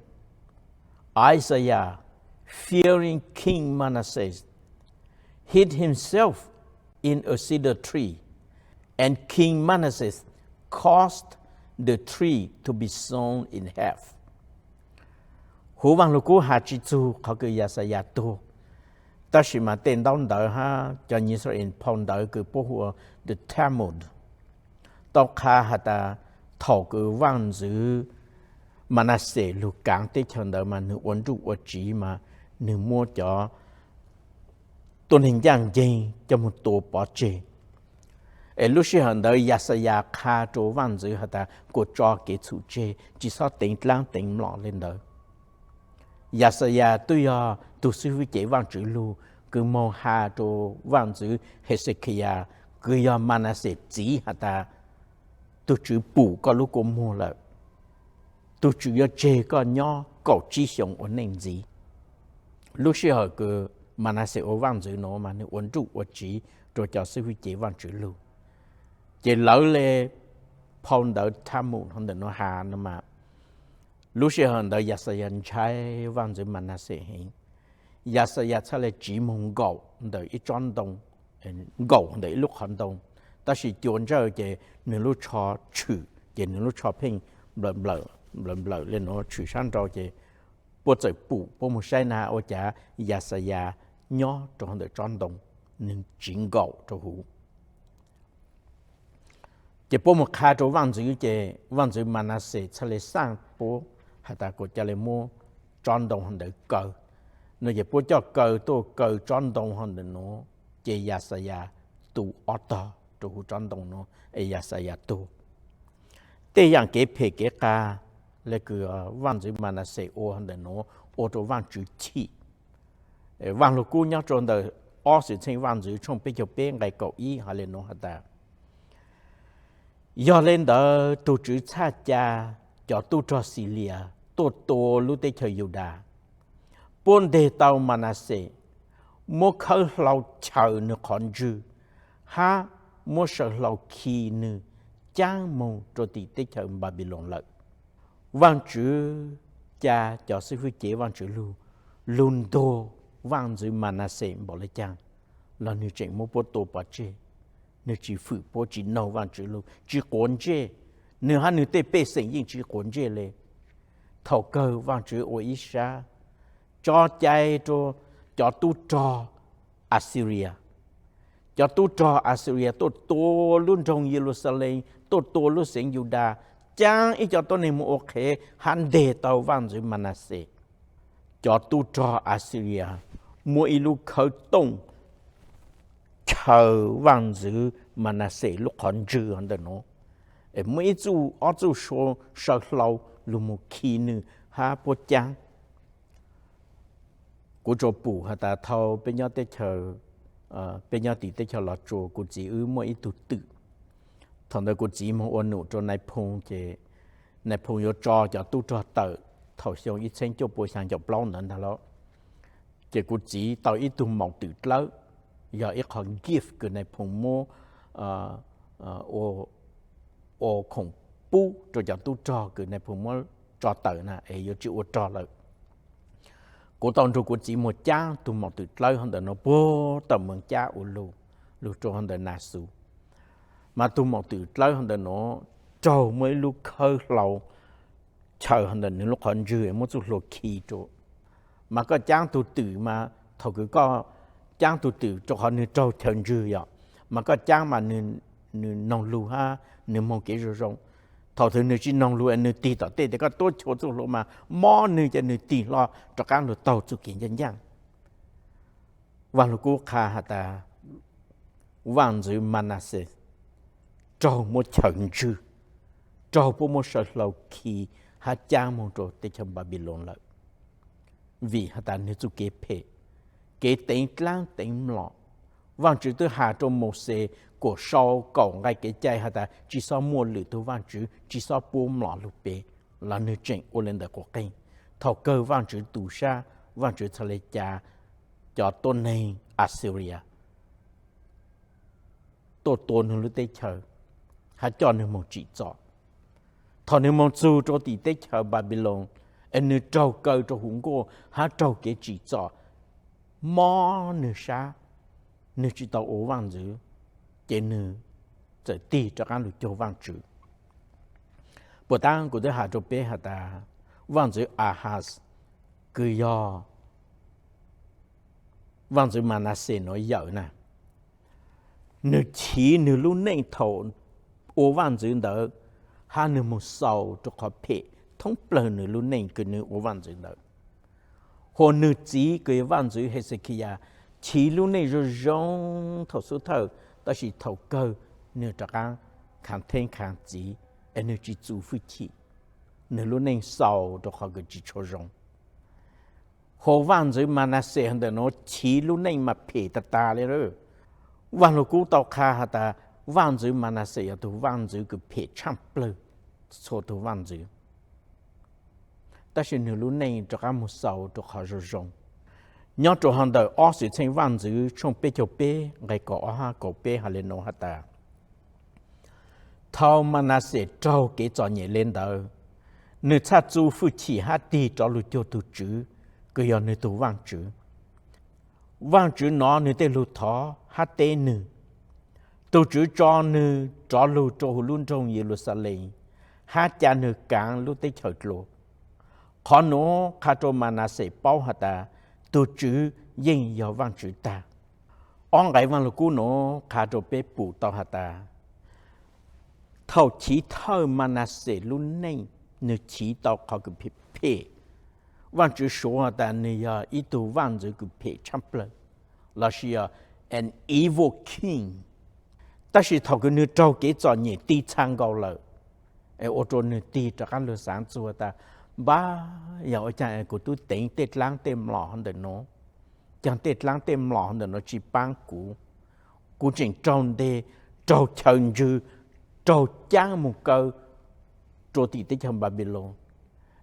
Isaiah, fearing King Manasseh, hid himself in a cedar tree, and King Manasseh caused the tree to be sawn in half. Huv Vaaj Lug Kub has tsi txug qhov kws Yaxayas tuag, tab sis mas tej ntaub ntawv hab cov Yixalayees phau ntawv kws puab hu ua The Talmud tau qha has tas thaum kws vaaj ntxwv Manaxes lug kaav teb chaws ntawd mas nwg ua nruj ua tsiv mas nwg muab cov tuab neeg ncaaj nceeg coj moog tua pov tseg. Es lub sij hawm ntawd Yaxayas qha rua vaaj ntxwv has tas kuas tso kev txhum tseg, tsi xob teev dlaab teev mlom le ntawd. Yaxayas twb yog tug xib fwb cev Vaajtswv lug kws moog has rua vaaj ntxwv Hexekiyas kws yog Manaxes txiv has tas, tug Tswv pum koj lub kua muag lawm, tug Tswv yuav tseg koj nyob kaum tsib xyoos ua neej ntxiv. Lub sij hawm kws Manaxes ua vaaj ntxwv nuav mas nwg ua nruj ua tsiv rua cov xib fwb cev Vaajtswv lug. Ces lawv le phau ntawv Talmud hov ntawm nuav has no mas, lub sij hawm ntawd Yaxayas ntshai vaaj ntxwv Manaxes heev. Yaxayas txhaj le tsiv moog nkaum ntawm ib tsob ntoo, nkaum ntawm ib lub qhov ntoo, tab sis cua ntsawj ces nwg lub tsho tshwm ces nwg lub tsho pheej nplawm nplawm le nuav tshwm sab nrau ces puab txawm pum puab moog saib na ua cas Yaxayas nyob rua hov ntawm tsob ntoo, nwg tsiv nkaum rua huv. Ces puab moog qha rua vaaj ntxwv ces vaaj ntxwv Manaxes txhaj le xaaj puab has tas kuas ca le muab tsob ntoo hov ntawd kaw no ces puab coj kaw tuaj kaw tsob ntoo hov ntawm nuav ces Yaxayas tu ob tog rua huv tsob ntoo nuav es Yaxayas tuag. Tej yaam kev phem kev qas le kws vaaj ntxwv Manaxes ua hov ntawm nuav ua rua Vaajtswv chim. Vaaj Lug Kub nyob rua ntawm ob Xwmtxheej Vaaj Ntxwv tshooj peb caug peb nqai kaum ib has le nuav has tas, yog le ntawd tug Tswv txhaj ca cov tub rog Xilias tuaj tua lub teb chaws Yudas. Puab nteg tau Manaxes, muab khawb hlau chaws nwg qhov ntswg, hab muab saw hlau khi nwg caab moog rua tim teb chaws Npanpiloos lawm. Vaajtswv ca cov xib fwb cev Vaajtswv lug, lug ntuag vaaj ntxwv Manaxes npaum le caag los nwg tseem muab puab tua pov tseg. Nwg tsi fwm puab, tsi noog Vaajtswv lug, tsi quav ntsej. Nwg hab nwg tej pej xeem yeej tsi quav ntsej le. Thaum kawg Vaajtswv ua ib sab tso cai rua cov tub rog Axilias. Cov tub rog Axilias tuaj tua lub nroog Yeluxalees, tuaj tua lub xeev Yudas, caab ib co tuab neeg moog ua qhev hab nteg tau vaaj ntxwv Manaxes. Cov tub rog Axilias muab ib lub khawb tooj chaws vaaj ntxwv Manaxes lub qhov ntswg ntawm nuav, muab ib txuj ob txuj saw hlau lug moog khi nwg hab puab caab. Kuv tsuas pum has tas thaum peb nyob teb chaws, peb nyob tim teb chaws Los Tsuas, kuv txiv wb muaj ib tug twm. Thaum ntawd kuv txiv moog ua num rua nais phoo ces nais phoo yuav tso cov tub rog tawm thaum xyoo ib txheeb cuaj pua xyaa caum plaub ntawd ntag lauj. Ces kuv txiv tau ib tug maum twm dlawb, yog ib qho gift kws nais phoo muab ua khoom pub rua cov tub rog kws nais phoo muab tso tawm na es yuav tsi ua rog lawm. Kuv tau nrug kuv txiv moog caab tug maum twm dlawb hov ntawm nuav puag tom Mees Cab ua lug, lug rua hov ntawm Nas Xus. Mas tug maum twm dlawb hov ntawm nuav raug muaj ib lub khawb hlau chaws hov ntawm nwg lub qhov ntswg muab txuj hlua khi rua. Mas koj caab tug twm mas thaum kws koj caab tug twm rua qhov nwg raug chaw ntswg yom, mas koj caab mas nwg nws noog lug hab nws moog kev zoo zoo. Thaum twg nws tsi noog lug, nws tig tom tej tes koj tuab chua txuj hlua mas mob nws, ca nws tig hlo rov qaab lug taug txuj kev ncaaj ncaaj. Vaaj Lug Kub qha has tas, Vaaj ntxwv Manaxes raug muab chaws ntswg, raug puab muab saw hlau khi hab caab moog rua teb chaws Npanpiloos lawm, vim has tas nwg txuj kev phem, kev teev dlaab teev mlom. Vaajtswv twb has rua Mauxes kaum sau kaum nqai kev cai has tas tsi xob muaj lwm tug vaajtswv, tsi xob puab mlom lug pe, los nwg tseem ua le ntawd quas qeej. Thaum kawg Vaajtswv tu sab, Vaajtswv txhad le ca cov tuab neeg Asxulias tuaj tua nwg lub teb chaws hab coj nwg moog tsim txom. Thaum nwg moog txug rua tim teb chaws Npanpiloos, es nwg raug kaw rua huv nkuaj hab raug kev tsim txom, mob nwg sab, nwg tsi tau ua vaaj ntxwv, ces nwg txawm tig rov qaab lug cuag Vaajtswv. Puas taab kuv twb has rua peb has tas, Vaajntxwv Ahas kws yog Vaajntxwv Manaxes nuav yawm na, nwg chiv nwg lub neej thaum ua vaajntxwv ntawd, hab nwg moog xaus rua qhov phem thoob plawg nwg lub neej kws nwg ua vaajntxwv ntawd. Hos nwg txiv kws yog Vaajntxwv Hexekiyas chiv lub neej zoo zoo thaum xub thawj, tab sis thaum kawg nwg rov qaab khaav theeb khaav txiv, es nwg tsi txu fwj chim, nwg lub neej xaus rua qhov kws tsi tshua zoo. Hos Vaajntxwv Manaxes ntawm nuav chiv lub neej mas phem tag tag le. Vaaj Lug Kub tau qha has tas, Vaajntxwv Manaxes yog tug vaajntxwv kws phem tshaaj plawg txhua tug vaajntxwv, tab sis nwg lub neej rov qaab moog xaus rua qhov zoo zoo. Nyob rua hov ntawm Ob Xwmtxheej Vaajntxwv tshooj peb caug peb nqai kaum ob hab kaum peb has le nuav has tas, thaum Manaxes raug kev txom nyem le ntawd, nwg txhaj txu fwj chim hab tig rov lug cuag tug Tswv kws yog nwg tug Vaajtswv. Vaajtswv nov nwg tej lug thov hab teb nwg. Tug Tswv tso nwg rov lug rua huv lub nroog Yeluxalees hab ca nwg kaav lub teb chaws dlua. Qhov nuav qha rua Manaxes paub has tas, tug Tswv yeej yog Vaajtswv tag. Ob nqai Vaaj Lug Kub nuav qha rua peb pum tau has tas, thaum chiv thawj Manaxes lub neej, nwg chiv tau qhov kws phem phem. Vaajtswv suav has tas nwg yog ib tug vaajntxwv kws phem tshaaj plawg, lossis yog an evil king. Tab sis thaum kws nwg raug kev txom nyem ti txha nkaus lawm, es ua rua nwg tig rov qaab lug xaav txug tas, npab, yog ua caag kuv tub teev tej dlaab tej mlom hov ntawm nuav, caag tej dlaab tej mlom hov ntawm nuav tsi paab kuv, kuv tseem raug nteg, raug chaw ntswg, raug caab moog kaw rua tim teb chaws Npanpiloos,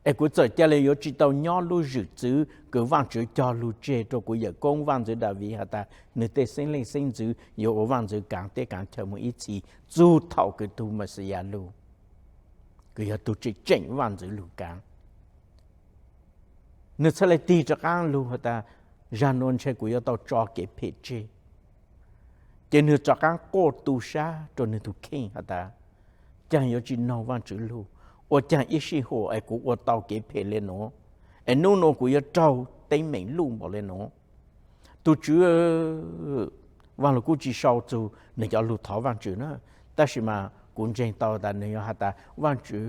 es kuv txawm ca le yuav tsi tau nyob lub zwm txwv kws Vaajtswv cog lug tseg rua kuv yawm koob Vaajntxwv Daviv has tas nwg tej xeeb leej xeeb ntxwv yuav ua vaajntxwv kaav teb kaav chaw moog ib txhis txug thaum kws tug Mexiyas lug, kws yog tug tseem tseem vaajntxwv lug kaav. Nwg txhad le tig rov qaab lug has tas, zag nuav ntshe kuv yuav tau tso kev phem tseg. Ces nwg rov qaab quaj tu sab rua nwg tug kheej has tas, caag yuav tsi noog Vaajtswv lug, ua caag ib sij huam es kuv ua tau kev phem le nuav, es nub nuav kuv yuav raug teeb meem luj npaum le nuav. Tug Tswv, Vaaj Lug Kub tsi sau txug nwg cov lug thov Vaajtswv na, tab sis mas kuv ntseeg tau tas nwg yuav has tas, Vaajtswv,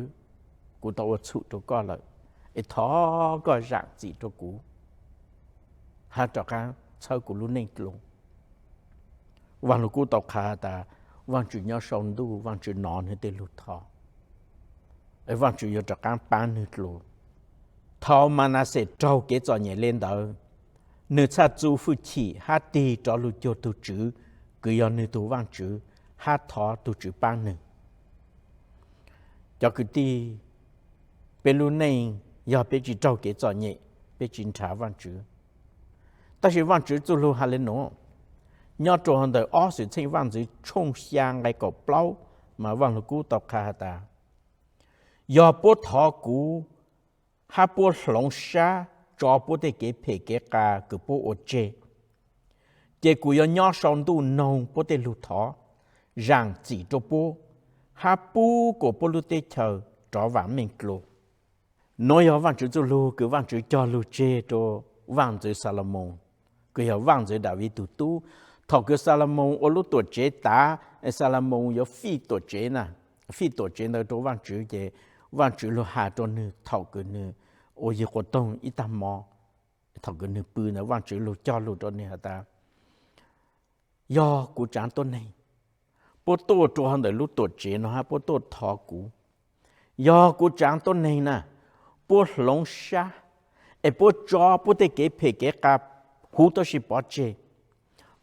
kuv tau ua txhum rua koj lawm, es thov koj zaam txim rua kuv hab rov qaab txhawb kuv lub neej dlua. Vaaj Lug Kub tau qha tas, Vaajtswv nyob sau ntuj, Vaajtswv nov nwg tej lug thov, es Vaajtswv yuav rov qaab paab nwg dlua. Thaum Manaxes raug kev txom nyem le ntawd, nwg txhaj txu fwj chim hab tig rov lug cuag tug Tswv kws yog nwg tug Vaajtswv, hab thov tug Tswv paab nwg. Cov kwv tij, peb lub neej yog peb tsi raug kev txom nyem, peb tsi nrhav Vaajtswv. Tab sis Vaajtswv txuj lug has le nuav, nyob rua hov ntawm Ob Xwmtxheej Vaajntxwv tshooj xyaa nqai kaum plaub, mas Vaaj Lug Kub tau qha has tas, yog puab thov kuv, hab puab hloov sab tso puab tej kev phem kev qas kws puab ua tseg, ces kuv yuav nyob sau ntuj noog puab tej lug thov, zaam txim rua puab, hab pub kuas puab lub teb chaws rov vaam meej dlua. Nuav yog Vaajtswv txuj lug kws Vaajtswv cog lug tseg rua Vaajntxwv Xalumoos, kws yog Vaajntxwv Daviv tug tub. Thaum kws Xalumoos ua lub tuam tsev tav, Xalamos yuav fij tuam tsev na, fij tuam tsev ntawd rau Vaajtswv ces Vaajtswv lug has rua nwg thaum kws nwg ua yug quas toog ib taag mo, thaum kws nwg pw ntawd Vaajtswv lug cog lug rua nwg has tas, yog kuv tsaav tuab neeg puab tuaj rua hov ntawm lub tuam tsev no hab puab tuaj thov kuv, yog kuv tsaav tuab neeg na, puab hloov sab es puab tso puab tej kev phem kev qas huv tuab si pov tseg,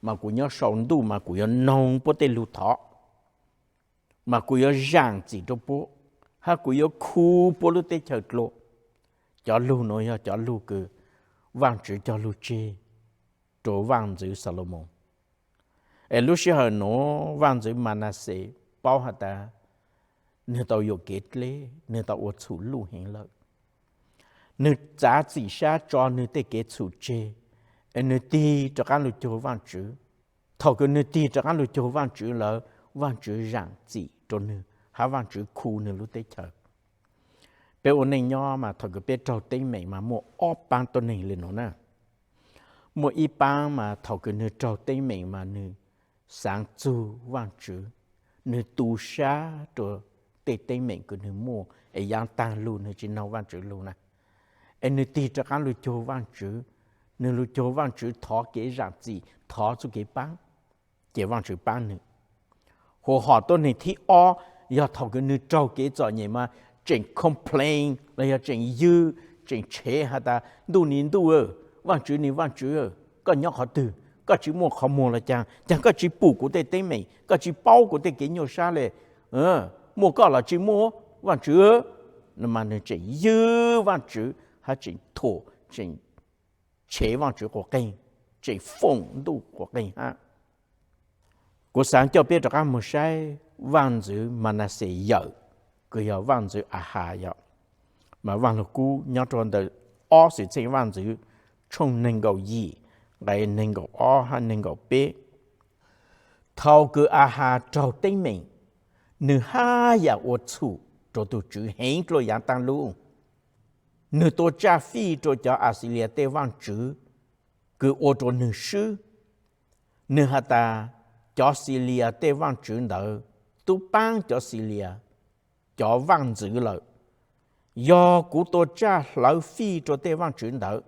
mas kuv nyob sau ntuj mas kuv yuav noog puab tej lug thov, mas kuv yuav zaam txim rua puab, hab kuv yuav khu puab lub teb chaws dlua. Cov lug nuav yog cov lug kws Vaajtswv cog lug tseg rua Vaajntxwv Xalamos. Es lub sij hawm nuav Vaajntxwv Manaxes paub has tas nwg tau yuam kev dleb, nwg tau ua txhum luj heev lawm. Nwg txav txim sab tso nwg tej kev txhum tseg, es nwg tig rov qaab lug cuag Vaajtswv. Thaum kws nwg tig rov qaab lug cuag Vaajtswv lawm, Vaajtswv zaam txim rua nwg hab Vaajtswv khu nwg lub teb chaws. Peb ua neej nyob mas thaum kws peb raug teeb meem mas muaj ob paab tuab neeg le nuav na. Muaj ib paab mas thaum kws nwg raug teeb meem mas nwg xaav txug Vaajtswv, nwg tu sab rua tej teeb meem kws nwg muaj es yaav taag lug nwg tsi noog Vaajtswv lug na, es nwg tig rov qaab lug cuag Vaajtswv, nwg lug cuag Vaajtswv thov kev zaam txim, thov txuj kev paab, ces Vaajtswv paab nwg. Huv hom tuab neeg thib ob yog thaum kws nwg raug kev txom nyem mas tseem complain los yog tseem ywg, tseem tshev has tas, ntuj ni ntuj, Vaajtswv ni Vaajtswv, koj nyob qhov twg? Koj tsi muaj qhov muag los caag? Caag koj tsi pum kuv tej teeb meem? Koj tsi paub kuv tej kev nyuaj sab le? Muaj koj los tsi muaj Vaajtswv? No mas nwg tseem ywg Vaajtswv hab tseem thuam, tseem tshev Vaajtswv quas qeeg, tseem foom ntuj quas qeeg hab. Kuv xaav coj peb rov qaab moog saib Vaajntxwv Manaxes yawm, kws yog Vaajntxwv Ahas yom. Mas Vaaj Lug Kub nyob rua ntawm ob Xwmtxheej Vaajntxwv tshooj neeg nkaum yim, nqe neeg nkaum ob hab neeg nkaum peb. Thaum kws Ahas raug teeb meem, nwg haj yam ua txhum rua tug Tswv heev dlua yaav taag lug. Nwg tua tsaj fij rua cov Axilias tej vaajtswv kws ua rua nwg swb. Nwg has tas, cov Xilias tej vaajtswv ntawd tub paab cov Xilias cov vaajntxwv lawm. Yog kuv tua tsaj hlawv fij rua tej vaajtswv ntawd,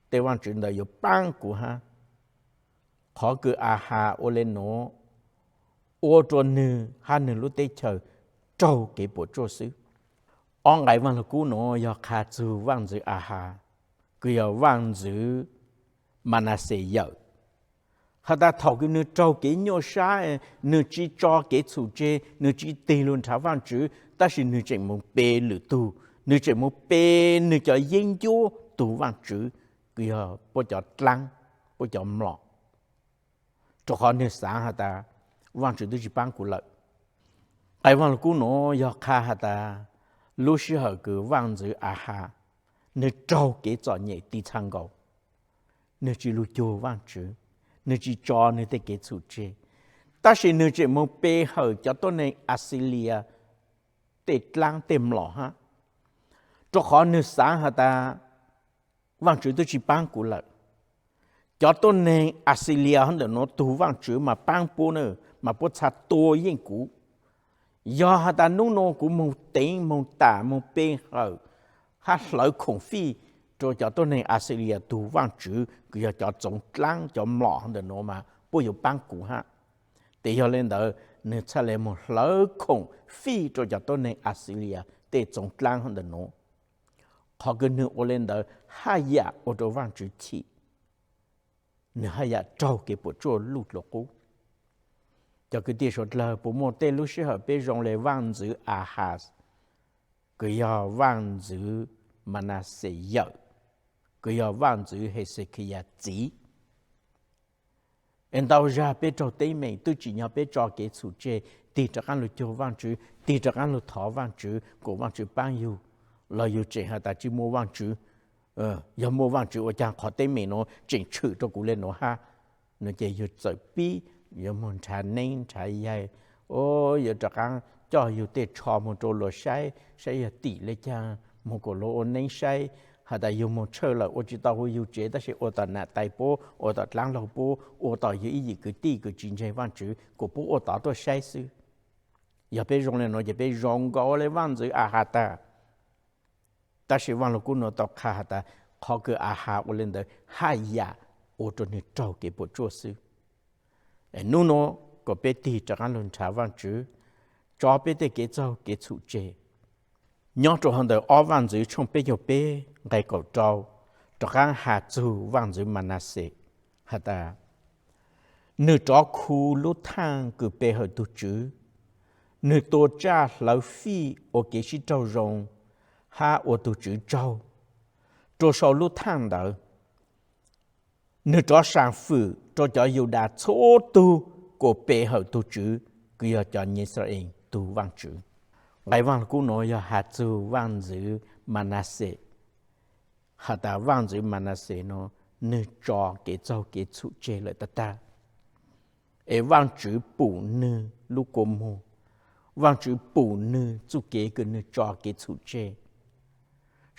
tej vaajtswv ntawd yuav paab kuv hab. Qhov kws Ahas ua le nuav ua rua nwg hab nwg lub teb chaws raug kev puam tsuaj xwb. Ob nqe Vaaj Lug Kub nuav yog qha txug Vaajntxwv Ahas, kws yog Vaajntxwv Manaxes yawm. Has tas thaum kws nwg raug kev nyuaj sab, nwg tsi tso kev txhum tseg, nwg tsi tig lug nrhav Vaajtswv, tab sis nwg tseem moog pe lwm tug, nwg tseem moog pe nwg cov yeeb ncuab tug vaajtswv, kws yog puab cov dlaab, puab cov mlom. Rua qhov nwg xaav has tas, Vaajtswv twb tsi paab kuv lawm. Nqe Vaaj Lug Kub nuav yog qha has tas, lub sij hawm kws Vaajntxwv Ahas nwg raug kev txom nyem tiv txha nkaus, nwg tsi lug cuag Vaajtswv, nwg tsi tso nwg tej kev txhum tseg, tab sis nwg tseem moog pe hawm cov tuab neeg Axilias tej dlaab tej mlom hab. Rua qhov nwg xaav has tas, Vaajtswv twb tsi paab kuv lawm. Cov tuab neeg Axilias hov ntawm nuav tug vaajtswv mas paab puab na, mas puab txha tua yeej kuv. Yog has tas nub nua kuv moog teev moog tam moog pe hawm hab hlawv khoom fij rua cov tuab neeg Axilias tug vaajtswv kws yog cov txoov dlaab cov mlom hov ntawm nuav mas puab yuav paab kuv hab. Tes yog le ntawd nwg txhaj le moog hlawv khoom fij rua cov tuab neeg Axilias tej txoov dlaab hov ntawm nuav. Qhov kws nwg ua le ntawd haj yam ua rua Vaajtswv chim, nwg haj yam raug kev puam tsuaj luj dlua qub. Cov kwv tij suav dlawg, puas muaj tej lub sij hawm peb zoo le Vaajntxwv Ahas, kws yog Vaajntxwv Manaxes yawm, kws yog Vaajntxwv Hexekiyas txiv? Es ntau zag peb raug teeb meem twb tsim nyog peb tso kev txhum tseg, tig rov qaab lug cuag Vaajtswv, tig rov qaab lug thov Vaajtswv kom Vaajtswv paab yug, los yug tseem has tas tsi muaj Vaajtswv. Yog muaj Vaajtswv ua caag qhov teeb meem nuav tseem tshwm rua kuv le nuav hab? No ces yug txawm pib yuav moog nrhav neeb nrhav yaig, o, yuav rov qaab coj yug tej tsho moog rua luag saib, saib yog tim le caag, moog kuas luag ua neeb saib, has tas yug moog tshawj lawm ua tsis tau huv yug tsev, tab sis ua tom nam tais pub, ua tom dlaab laug pub, ua tom yug ib yim kwv tij kws tsis ntseeg Vaajtswv kuas pub ua tod tuaj saib xwb. Yog peb zoo le nuav ces peb zoo nkaus le vaaj ntxwv Ahas tag. Tab sis Vaaj Lug Kub nuav tau qha has tas qhov kws Ahas ua le ntawd haj yam ua rua nwg raug kev puam tsuaj xwb. Nub nuav kuas peb tig rov qaab lug nrhav Vaajtswv tso peb tej kev txaug kev txhum tseg. Nyob rua hauv ntawm ob Vaajntxwv tshooj peb caug peb nqe kaum rau rov qaab has txug Vaajntxwv Manaxes has tas, nwg rov khu lub thaaj kws pe hawm tug Tswv, nwg tua tsaj hlawv fij ua kev sib raug zoo hab ua tug Tswv tsaug rua sau lub thaaj ntawd. Nwg rov saam fwm rua cov Yudas txhua tug kuas pe hawm tug Tswv kws yog cov Yixalayees tug Vaajtswv. Nqe Vaaj Lug Kub nuav yog has txug Vaajntxwv Manaxes, has tas Vaajntxwv Manaxes nuav nwg tso kev txaug kev txhum tseg lawm tag tag. Es Vaajtswv pum nwg lub kua muag, Vaajtswv pum nwg txuj kev kws nwg tso kev txhum tseg.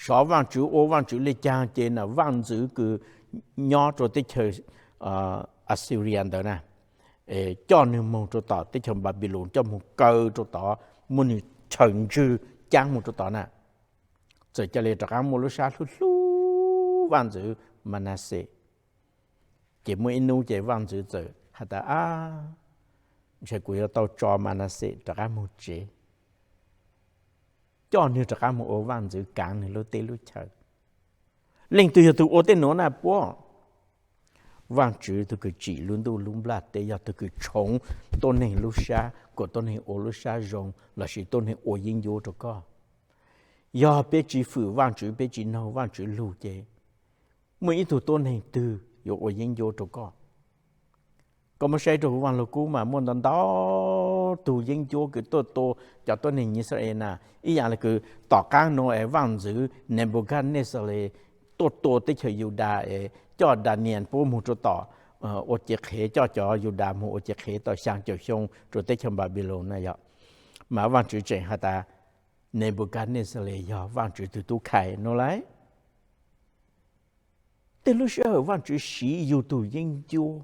Xyov Vaajtswv ua Vaajtswv le caag ces na Vaajntxwv kws nyob rua teb chaws Asxilias ntawd na, coj nwg moog rua tom teb chaws Npanpiloos, coj moog kaw rua tod, muab nwg chaws ntswg caab moog rua tod na. Txawm ca le rov qaab muaj lub sab hlub hlub Vaajntxwv Manaxes. Ces muaj ib nub ces Vaajntxwv txawm has tas, ab, ntshai kuv yuav tau tso Manaxes rov qaab moog tsev, coj nwg rov qaab moog ua vaajntxwv kaav nwg lub teb lub chaw. Leej twg yog tug ua tej nuav na puab? Vaajtswv tug kws tsim lub ntuj lub nplaj teb, yog tug kws tshoov tuab neeg lub sab kuas tuab neeg ua lub sab zoo lossis tuab neeg ua yeeb ncuab rua koj. Yog peb tsi fwm Vaajtswv, peb tsi noog Vaajtswv lug ces muaj ib tug tuab neeg twg yuav ua yeeb ncuab rua koj? Koj muab saib rua huv Vaaj Lug Kub mas muaj ntau ntau tug yeeb ncuab kws tuaj tua cov tuab neeg Yixalayees na. Ib yaam le kws tom qaab nuav es vaajntxwv Nenpukajnexales tuaj tua teb chaws Yudas es coj Daniyees puab moog rua tom ua cev qhev, coj cov Yudas moog ua cev qhev tau xyaa caum xyoo rua teb chaws Npanpiloos na yog. Mas Vaajtswv tseem has tas Nenpukajnexales yog Vaajtswv tug tub khai nuav lauj. Tej lub sij hawm Vaajtswv siv yug tug yeeb ncuab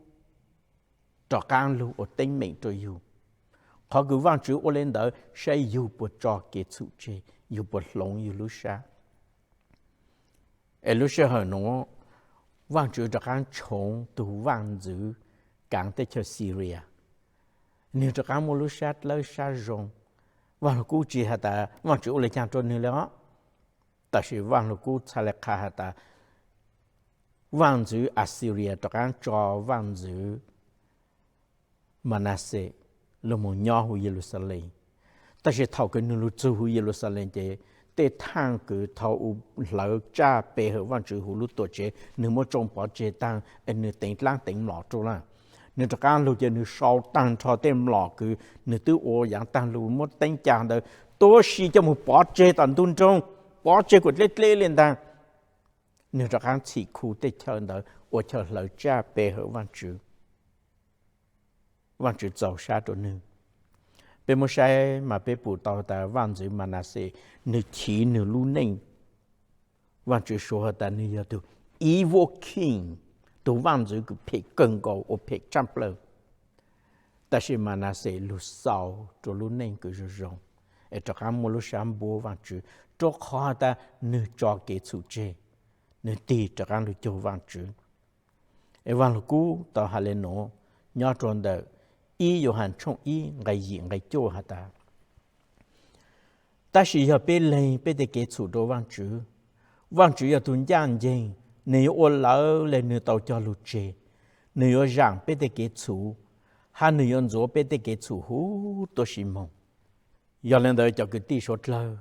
rov qaab lug ua teeb meem rua yug. Qhov kws Vaajtswv ua le ntawd saib yug puas tso kev txhum tseg, yug puas hloov yug lub sab. Es lub sij hawm nuav Vaajtswv rov qaab tshoov tug vaajntxwv kaav teb chaws Xilias, nwg rov qaab muaj lub sab dlawb sab zoo. Vaaj Lug Kub tsi has tas Vaajtswv ua le caag rua nwg le os. Tab sis Vaaj Lug Kub txhad le qha has tas vaajntxwv Asxilias rov qaab tso vaajntxwv Manaxes lug moog nyob huv Yeluxalees. Tab sis thaum kws nwg lug txug huv Yeluxalees ces tej thaaj kws thaum u hlawv tsaj pe hawm Vaajtswv huv lub tuam tsev nwg muab tsoo pov tseg taag es nwg teev dlaab teev mlom rua lawm. Nwg rov qaab lug ces nwg sau taag nrho tej mlom kws nwg twb ua yaav taag lug muab teeb ca ntawd tuab si coj moog pov tseg tom ntug nroog, pov tseg kuas dleb dleb le ntaag. Nwg rov qaab txhim khu tej chaw ntawd ua chaw hlawv tsaj pe hawm Vaajtswv. Vaajtswv txaus sab rua nwg. Peb muab saib mas peb pum tau tas vaajntxwv Manaxes nwg chiv nwg lub neej, Vaajtswv suav has tas nwg yog tug evil king, tug vaajntxwv kws phem kawg nkaus ua phem tshaaj plawg. Tab sis Manaxes lug xaus rua lub neej kws zoo zoo es rov qaab muaj lub sab npuab Vaajtswv rua qhov has tas nwg tso kev txhum tseg, nwg tig rov qaab lug cuag Vaajtswv. Es Vaaj Lug Kub tau has le nuav nyob rua ntawm ib Yauhas tshooj ib nqe yim nqe cuaj has tas, tab sis yog peb leeg peb tej kev txhum rua Vaajtswv, Vaajtswv yog tug ncaaj nceeg, nwg yuav ua lawv le nwg tau cog lug tseg. Nwg yuav zaam peb tej kev txhum, hab nwg yuav ntxuav peb tej kev txhum huv tuab si moog. Yog le ntawd cov kwv tij suav dlawg,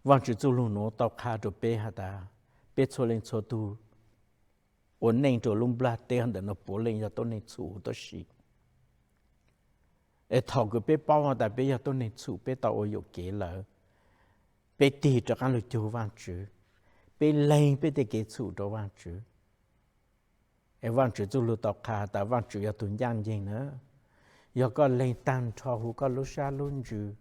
Vaajtswv txuj lug nuav tau qha rua peb has tas peb txhua leej txhua tug ua neej rua lub nplaj teb ntawm nuav puav leej yog tuab neeg txhum huv tuab si. Es thaum kws peb paub has tas peb yog tuab neeg txhum, peb tau ua yuam kev lawm, peb tig rov qaab lug cuag Vaajtswv, peb leeg peb tej kev txhum rua Vaajtswv. Es Vaajtswv txuj lug tau qha has tas Vaajtswv yog tug ncaaj nceeg na. Yog koj leeg taag nrho huv koj lub sab lub ntsws,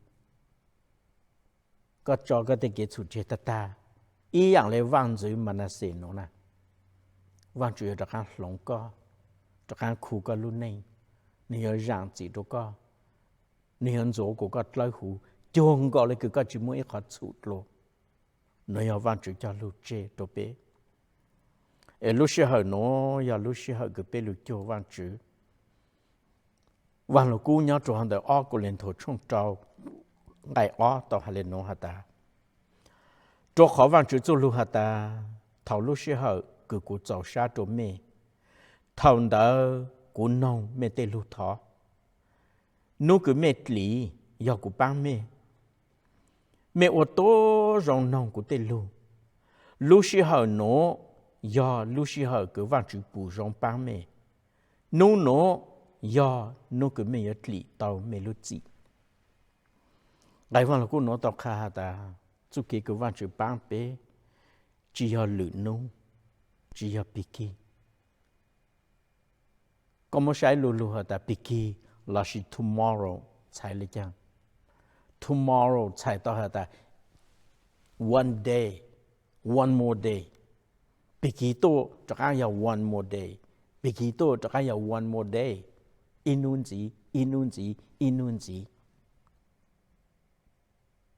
koj tso koj tej kev txhum tseg tag tag, Ib yaam le vaaj ntxwv Manaxes nuav na, Vaajtswv yuav rov qaab hloov koj, rov qaab khu koj lub neej, nwg yuav zaam txim rua koj, nwg yuav ntxuav kuas koj dlawb huv cuag nkaus le kws koj tsi muaj ib qhov txhum dlua. Nuav yog Vaajtswv cog lug tseg rua peb. Es lub sij hawm nuav yog lub sij hawm kws peb lug cuag Vaajtswv. Vaaj Lug Kub nyob rua huv ntawm ob Kauleethaus tshooj rau nqai ob tau has le nuav has tas, rua qhov Vaajtswv txuj lug has tas, thaus lub sij hawm kws kuv txaus sab rua mej, thaus ntawd kuv noog mej tej lug thov. Nub kws mej dlim yog kuv paab mej, mej ua tuab zoo noog kuv tej lug. Lub sij hawm nuav yog lub sij hawm kws Vaajtswv pum zoo paab mej. Nub nuav yog nub kws mej yuav dlim tau mej lub txim. Nqai Vaaj Lug Kub nuav tau qha has tas, txuj kev kws Vaajtswv paab peb tsi yog lwm nub, tsi yog pig kig. Koj muab saib lu lug has tas pig kig lossis tomorrow txhais le caag? Tomorrow txhais tau has tas one day, one more day. Pig kig tuaj rov qaab yog one more day. Pig kig tuaj rov qaab yog one more day. Ib nub ntxiv, ib nub ntxiv, ib nub ntxiv.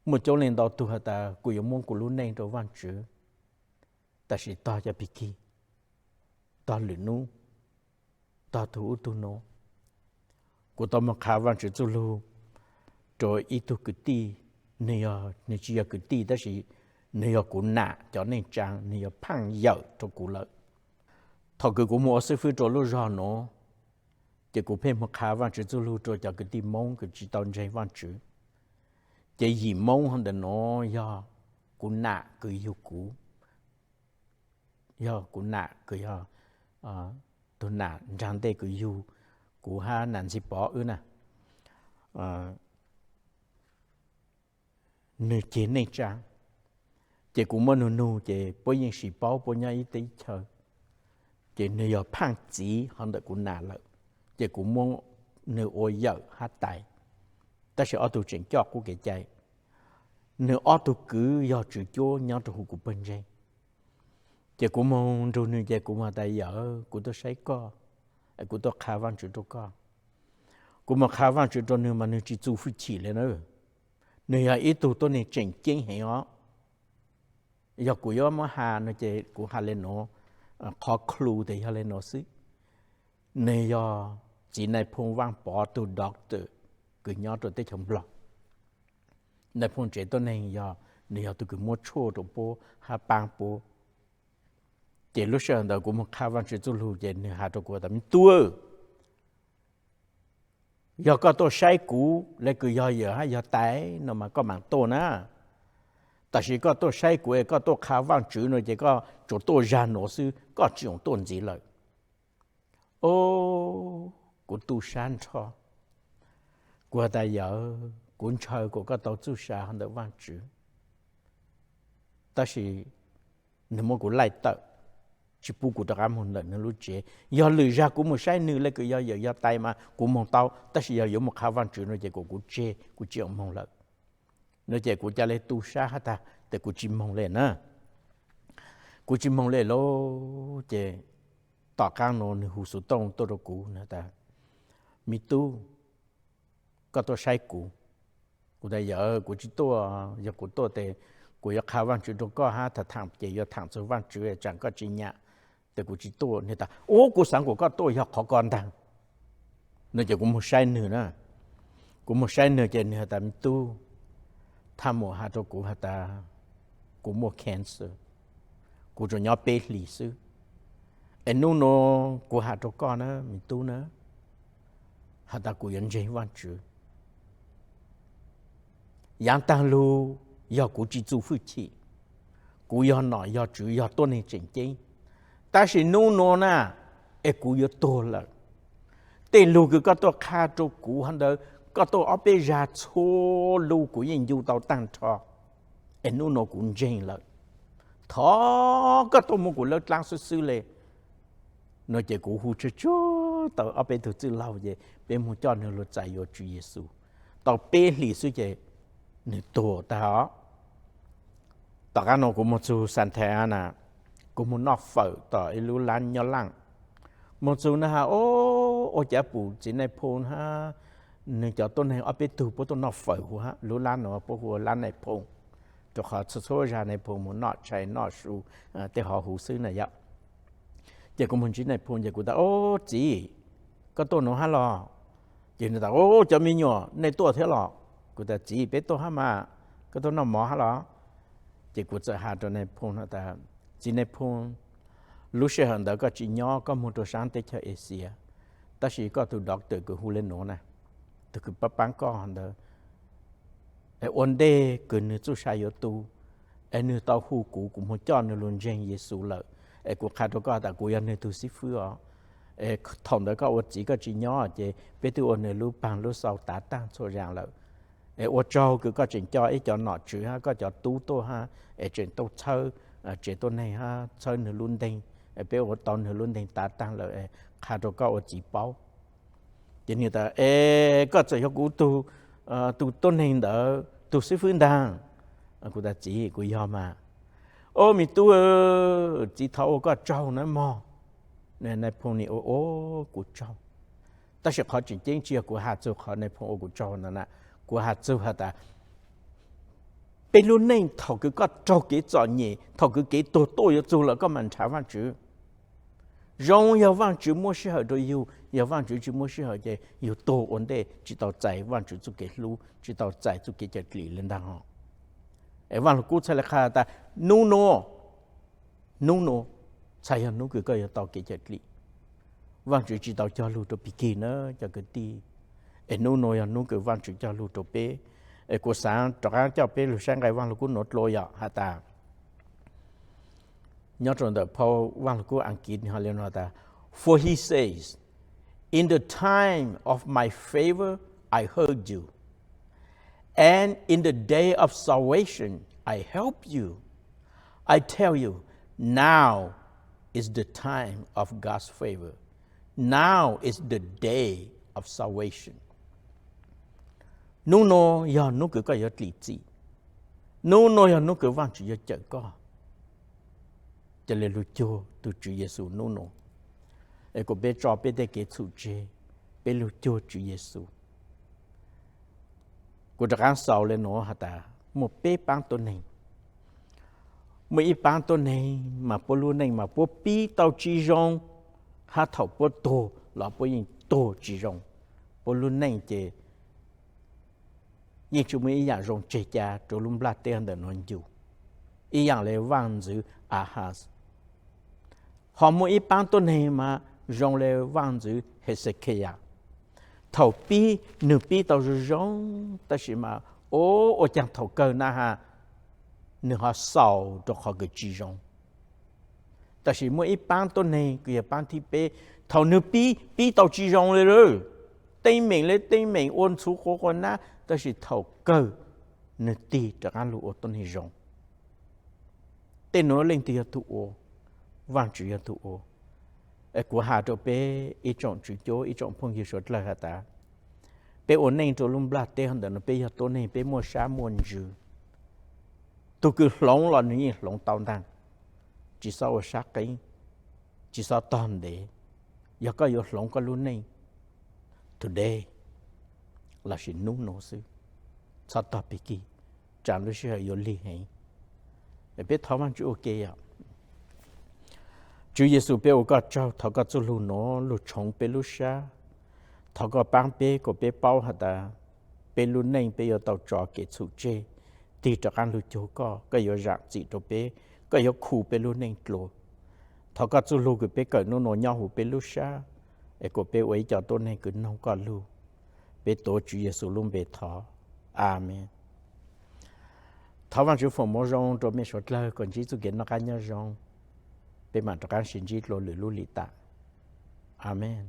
Muaj coob leej ntau tug has tas, kuv yuav muab kuv lub neej rua Vaajtswv, tab sis tog cov pig kig, tog lwm nub, tog tug ub tug nuav. Kuv tau moog qha Vaajtswv txuj lug rua ib tug kwv tij, nwg yog, nwg tsi yog kwv tij tab sis nwg yog kuv nam cov neej tsaa, nwg yog phaaj yawm rua kuv lawm. Thaus kws kuv moog ua xib fwb rua lub zog nuav, ces kuv pheej moog qha Vaajtswv txuj lug rua cov kwv tij Moob kws tsi tau ntseeg Vaajtswv. Ces yim Moob hov ntawm nuav yog kuv nam kws yug kuv, yog kuv nam kws yog tug nam nraag ntej kws yug kuv hab nam ntxhib Pov wb na. Nwg ceg neej tsaa, ces kuv muab nwg nug ces puab yeej sis paub puab nyob ib teb chaws. Ces nwg yog phaaj txiv hov ntawm kuv nam lawm, ces kuv muab nwg ua yawm hab tais, tab sis ob tug tseem coj qub kev cai. Nwg ob tug kwv yog tswv cuab nyob rua huv kuv pawg ntseeg. Ces kuv moog nrug nwg ces kuv moog tas, yawm, kuv tuaj saib koj, kuv tuaj qha Vaajtswv rua koj. Kuv moog qha Vaajtswv rua nwg mas nwg tsi txu fwj chim le na. Nwg yog ib tug tuab neeg tseem ceeb heev os. Yog kuv yuav muab has no ces kuv has le nuav, qhov clue tes yog le nuav xwb. Nwg yog txiv nais phoo Vaaj Pov tug doctor kws nyob rua teb chaws Nplog. Nais phoo tsev tuab neeg yog, nwg yog tug kws muab tshuaj rua puab hab paab puab. Ces lub sij hawm ntawd kuv moog qha Vaajtswv txuj lug ces nwg has rua kuv tas, me tub, yog koj tuaj saib kuv le kws yog yawm hab yog tais no mas koj maam tuaj na. Tab sis koj tuaj saib kuv es koj tuaj qha Vaajtswv no ces koj tsuas tuaj zag nuav xwb, koj tsi txhob tuaj ntxiv lawm. O, kuv tu sab nrho. Kuv has tas, yawm, kuv ntshaw kuas koj tau txuj sa hov ntawm Vaajtswv, tab sis nwg muab kuv laij tawm, tsi pub kuv rov qab moog ntawm nwg lub tsev. Yog lwm zag kuv moog saib nwg le kws yog yawm yog tais mas kuv moog tau, tab sis yog yuav moog qha Vaajtswv no ces kuas kuv tseg, kuv tsi moog lawm. No ces kuv ca le tu sab hab tag tes kuv tsi moog le na. Kuv tsi moog le lauj. Ces tom qaab nuav nwg hu xuv tooj tuaj rua kuv, nwg tas, me tub, koj tuaj saib kuv? Kuv tas, yawm, kuv tsi tuaj, yog kuv tuaj tes kuv yuav qha Vaajtswv rua koj hab tham tham ces yuav tham txug Vaajtswv, tsaam koj tsi nyam tes kuv tsi tuaj. Nwg tas, u, kuv xaav kuas koj tuaj yog qhov ko ntaag. No ces kuv moog saib nwg na. Kuv moog saib nwg ces nwg has tas, me tub, thaj maum has rua kuv has tas kuv muaj cancer, kuv tsuas nyob peb hlis xwb. Es nub nua kuv has rua koj na me tub na, has tas kuv yuav ntseeg Vaajtswv. Yaav taag lug, yog kuv tsi txu fwj chim, kuv yog nom yog tswv yog tuab neeg tseem ceeb, tab sis nub nua na, es kuv yuav tuag lawm. Tej lug kws koj tuaj qha rua kuv hov ntawd, koj tuaj ob peb zag txhua lug kuv yeej ncu tau taag nrho, es nub nua kuv ntseeg lawm. Thov koj tuaj muab kuv lawb dlaab xwb xwb le. No ces kuv hu tsuag tsuag tau ob peb tug txwj laug ces peb moog coj nwg lug txais yuav Tswv Yexus. Tau peb hlis xwb ces nwg tuag tag os. Tom qab no kuv moog txug Santa Ana, kuv moog noj fawm tom ib lub lab nyob Laaj. Moog txug na has, o, ua cav pum txiv Nais Phoo hab nwg cov tuab neeg ob peb tug puab tuaj noj fawm huv hab lub lab nuav puab hu ua lab Nais Phoo, rua qhov txhua txhua zag Nais Phoo moog noj tshais noj su tej hov huv xwb na yom. Ces kuv moog ntsib Nais Phoo ces kuv tas, o, txiv, koj tuaj nuav hab los? Ces nwg tas, o, cov me nyuam nej tuaj thiab los? Kuv tas, txiv, peb tuaj hab mas, koj tuaj noj mov hab los? Ces kuv txawm has rua Nais Phoo tas, txiv Nais Phoo, lub sij hawm ntawd koj tsis nyob, koj moog rua saab teb chaws Asia, tab sis koj tug doctor kws hu le nuav na, tug kws paab paab koj ntawd, es ua ntej kws nwg txuj sa yuav tu, es nwg tau hu kuv, kuv moog coj nwg lug ntseeg Yexus lawm. Es kuv qha rua koj tas kuv yog nwg tug xib fwb os. Es thaum ntawd koj ua txiv koj tsis nyob ces peb twb ua nwg lub paag lub xau tav taag txhua zag lawm. Es ua tsaug kws koj tseem coj ib co nom tswv hab koj cov tub tuaj hab es tseem tuaj txhawb tsev tuab neeg hab txhawb nwg lub nteeg. Es peb ua tau nwg lub nteeg tav taag lawm, qha rua koj ua txiv paub. Ces nwg tas, es koj txawm yog kuv tug, tug tuab neeg ntawd tug xib fwb ntaag? Kuv tas, txiv, kuv yog mas. O, me tub, txiv thov ua koj tsaug na mog. Nais Phoo nim ua, o, kuv tsaug. Tab sis qhov tseem ceeb tsis yog kuv has txug qhov Nais Phoo ua kuv tsaug ntawd na, kuv has txug has tas, peb lub neej thaum kws koj raug kev txom nyem, thaum kws kev tuag tuaj yuav txug lawm koj mam nrhav Vaajtswv. Zoo yog Vaajtswv muab sij hawm rua yug, yog Vaajtswv tsis muab sij hawm ces yug tuag ua ntej tsis tau txais Vaajtswv txuj kev hlub, tsis tau txais txuj kev cawm dlim le ntaag hos. Es Vaaj Lug Kub txhaj le qha tas, nub nua, nub nua txhaj yog nub kws koj yuav tau kev cawm dlim. Vaajtswv tsis tau cog lug rua pig kig na cov kwv tij, es nub nua yog nub kws Vaajtswv cog lug rua peb. Es kuv xaav rov qaab coj peb lug saib nqe Vaaj Lug Kub nuav dlua yom, has tas, nyob rua ntawm phau Vaaj Lug Kub Askiv nwg ho le nuav tas, For he says, in the time of my favor I heard you, and in the day of salvation I help you. I tell you, now is the time of God's favor. Now is the day of salvation. Nub nua yog nub kws koj yuav dlim txim. Nub nua yog nub kws Vaajtswv yuav cawm koj. Ca le lug cuag tug Tswv Yexus nub nua. Es kuas peb tso peb tej kev txhum tseg, peb lug cuag Tswv Yexus. Kuv rov qaab xaus le nuav has tas muaj peb paab tuab neeg. Muaj ib paab tuab neeg mas puab lub neej mas puab pib tau tsis zoo, hab thaum puab tuag los puab yeej tuag tsis zoo. Puab lub neej ces yeej tsis muaj ib yaam zoo tseg ca rua lub nplaj teb ntawm nuav ncu, ib yaam le vaaj ntxwv Ahas. Ho muaj ib paab tuab neeg mas zoo le vaaj ntxwv Hexekiyas. Thaum pib nwg pib tau zoo zoo, tab sis mas ua caag thaum kawg na has nwg ho xaus rua qhov kws tsis zoo. Tab sis muaj ib paab tuab neeg kws yog paab thib peb, thaum nwg pib, pib tau tsis zoo le lawm, teeb meem le teeb meem ua ntxhuv quas quas nab, tab sis thaum kawg nwg tig rov qaab lug ua tuab neeg zoo. Tej nuav leej twg yog tug ua? Vaajtswv yog tug ua. Es kuv has rua peb ib tsoom tswv cuab ib tsoom phooj ywg suav dlawg has tas, peb ua neej rua lub nplaj teb ntawm nuav peb yog tuab neeg peb muaj sab muaj ntsws. Tug kws hloov los nwg yeej hloov tau ntaag, tsis xob ua sab qeeb, tsis xob tog ntev. Yog koj yuav hloov koj lub neej today lossis nub nua xwb, txhob tog pig kig, tsaam lub sij hawm yuav lig heev. Peb thov Vaajtswv ua ke yom. Tswv Yexus peb ua koj tsaug, thov koj txuj lug nuav lug tshoov peb lub sab. Thov koj paab peb kuas peb paub has tas peb lub neej peb yuav tau tso kev txhum tseg, tig rov qaab lug cuag koj, koj yuav zaam txim rua peb, koj yuav khu peb lub neej dlua. Thov koj txuj lug kws peb kawm nub nua nyob huv peb lub sab, es kuas peb ua ib co tuab neeg kws noog koj lug. Peb tuav Tswv Yexus lub npe thov, amees. Thov Vaajtswv foom mov zoo rua mej suav dlawg kuas ntsib txuj kev noj qab nyob zoo. Peb maam rov qaab sib ntsib dlua lwm lub lim tam. Amees.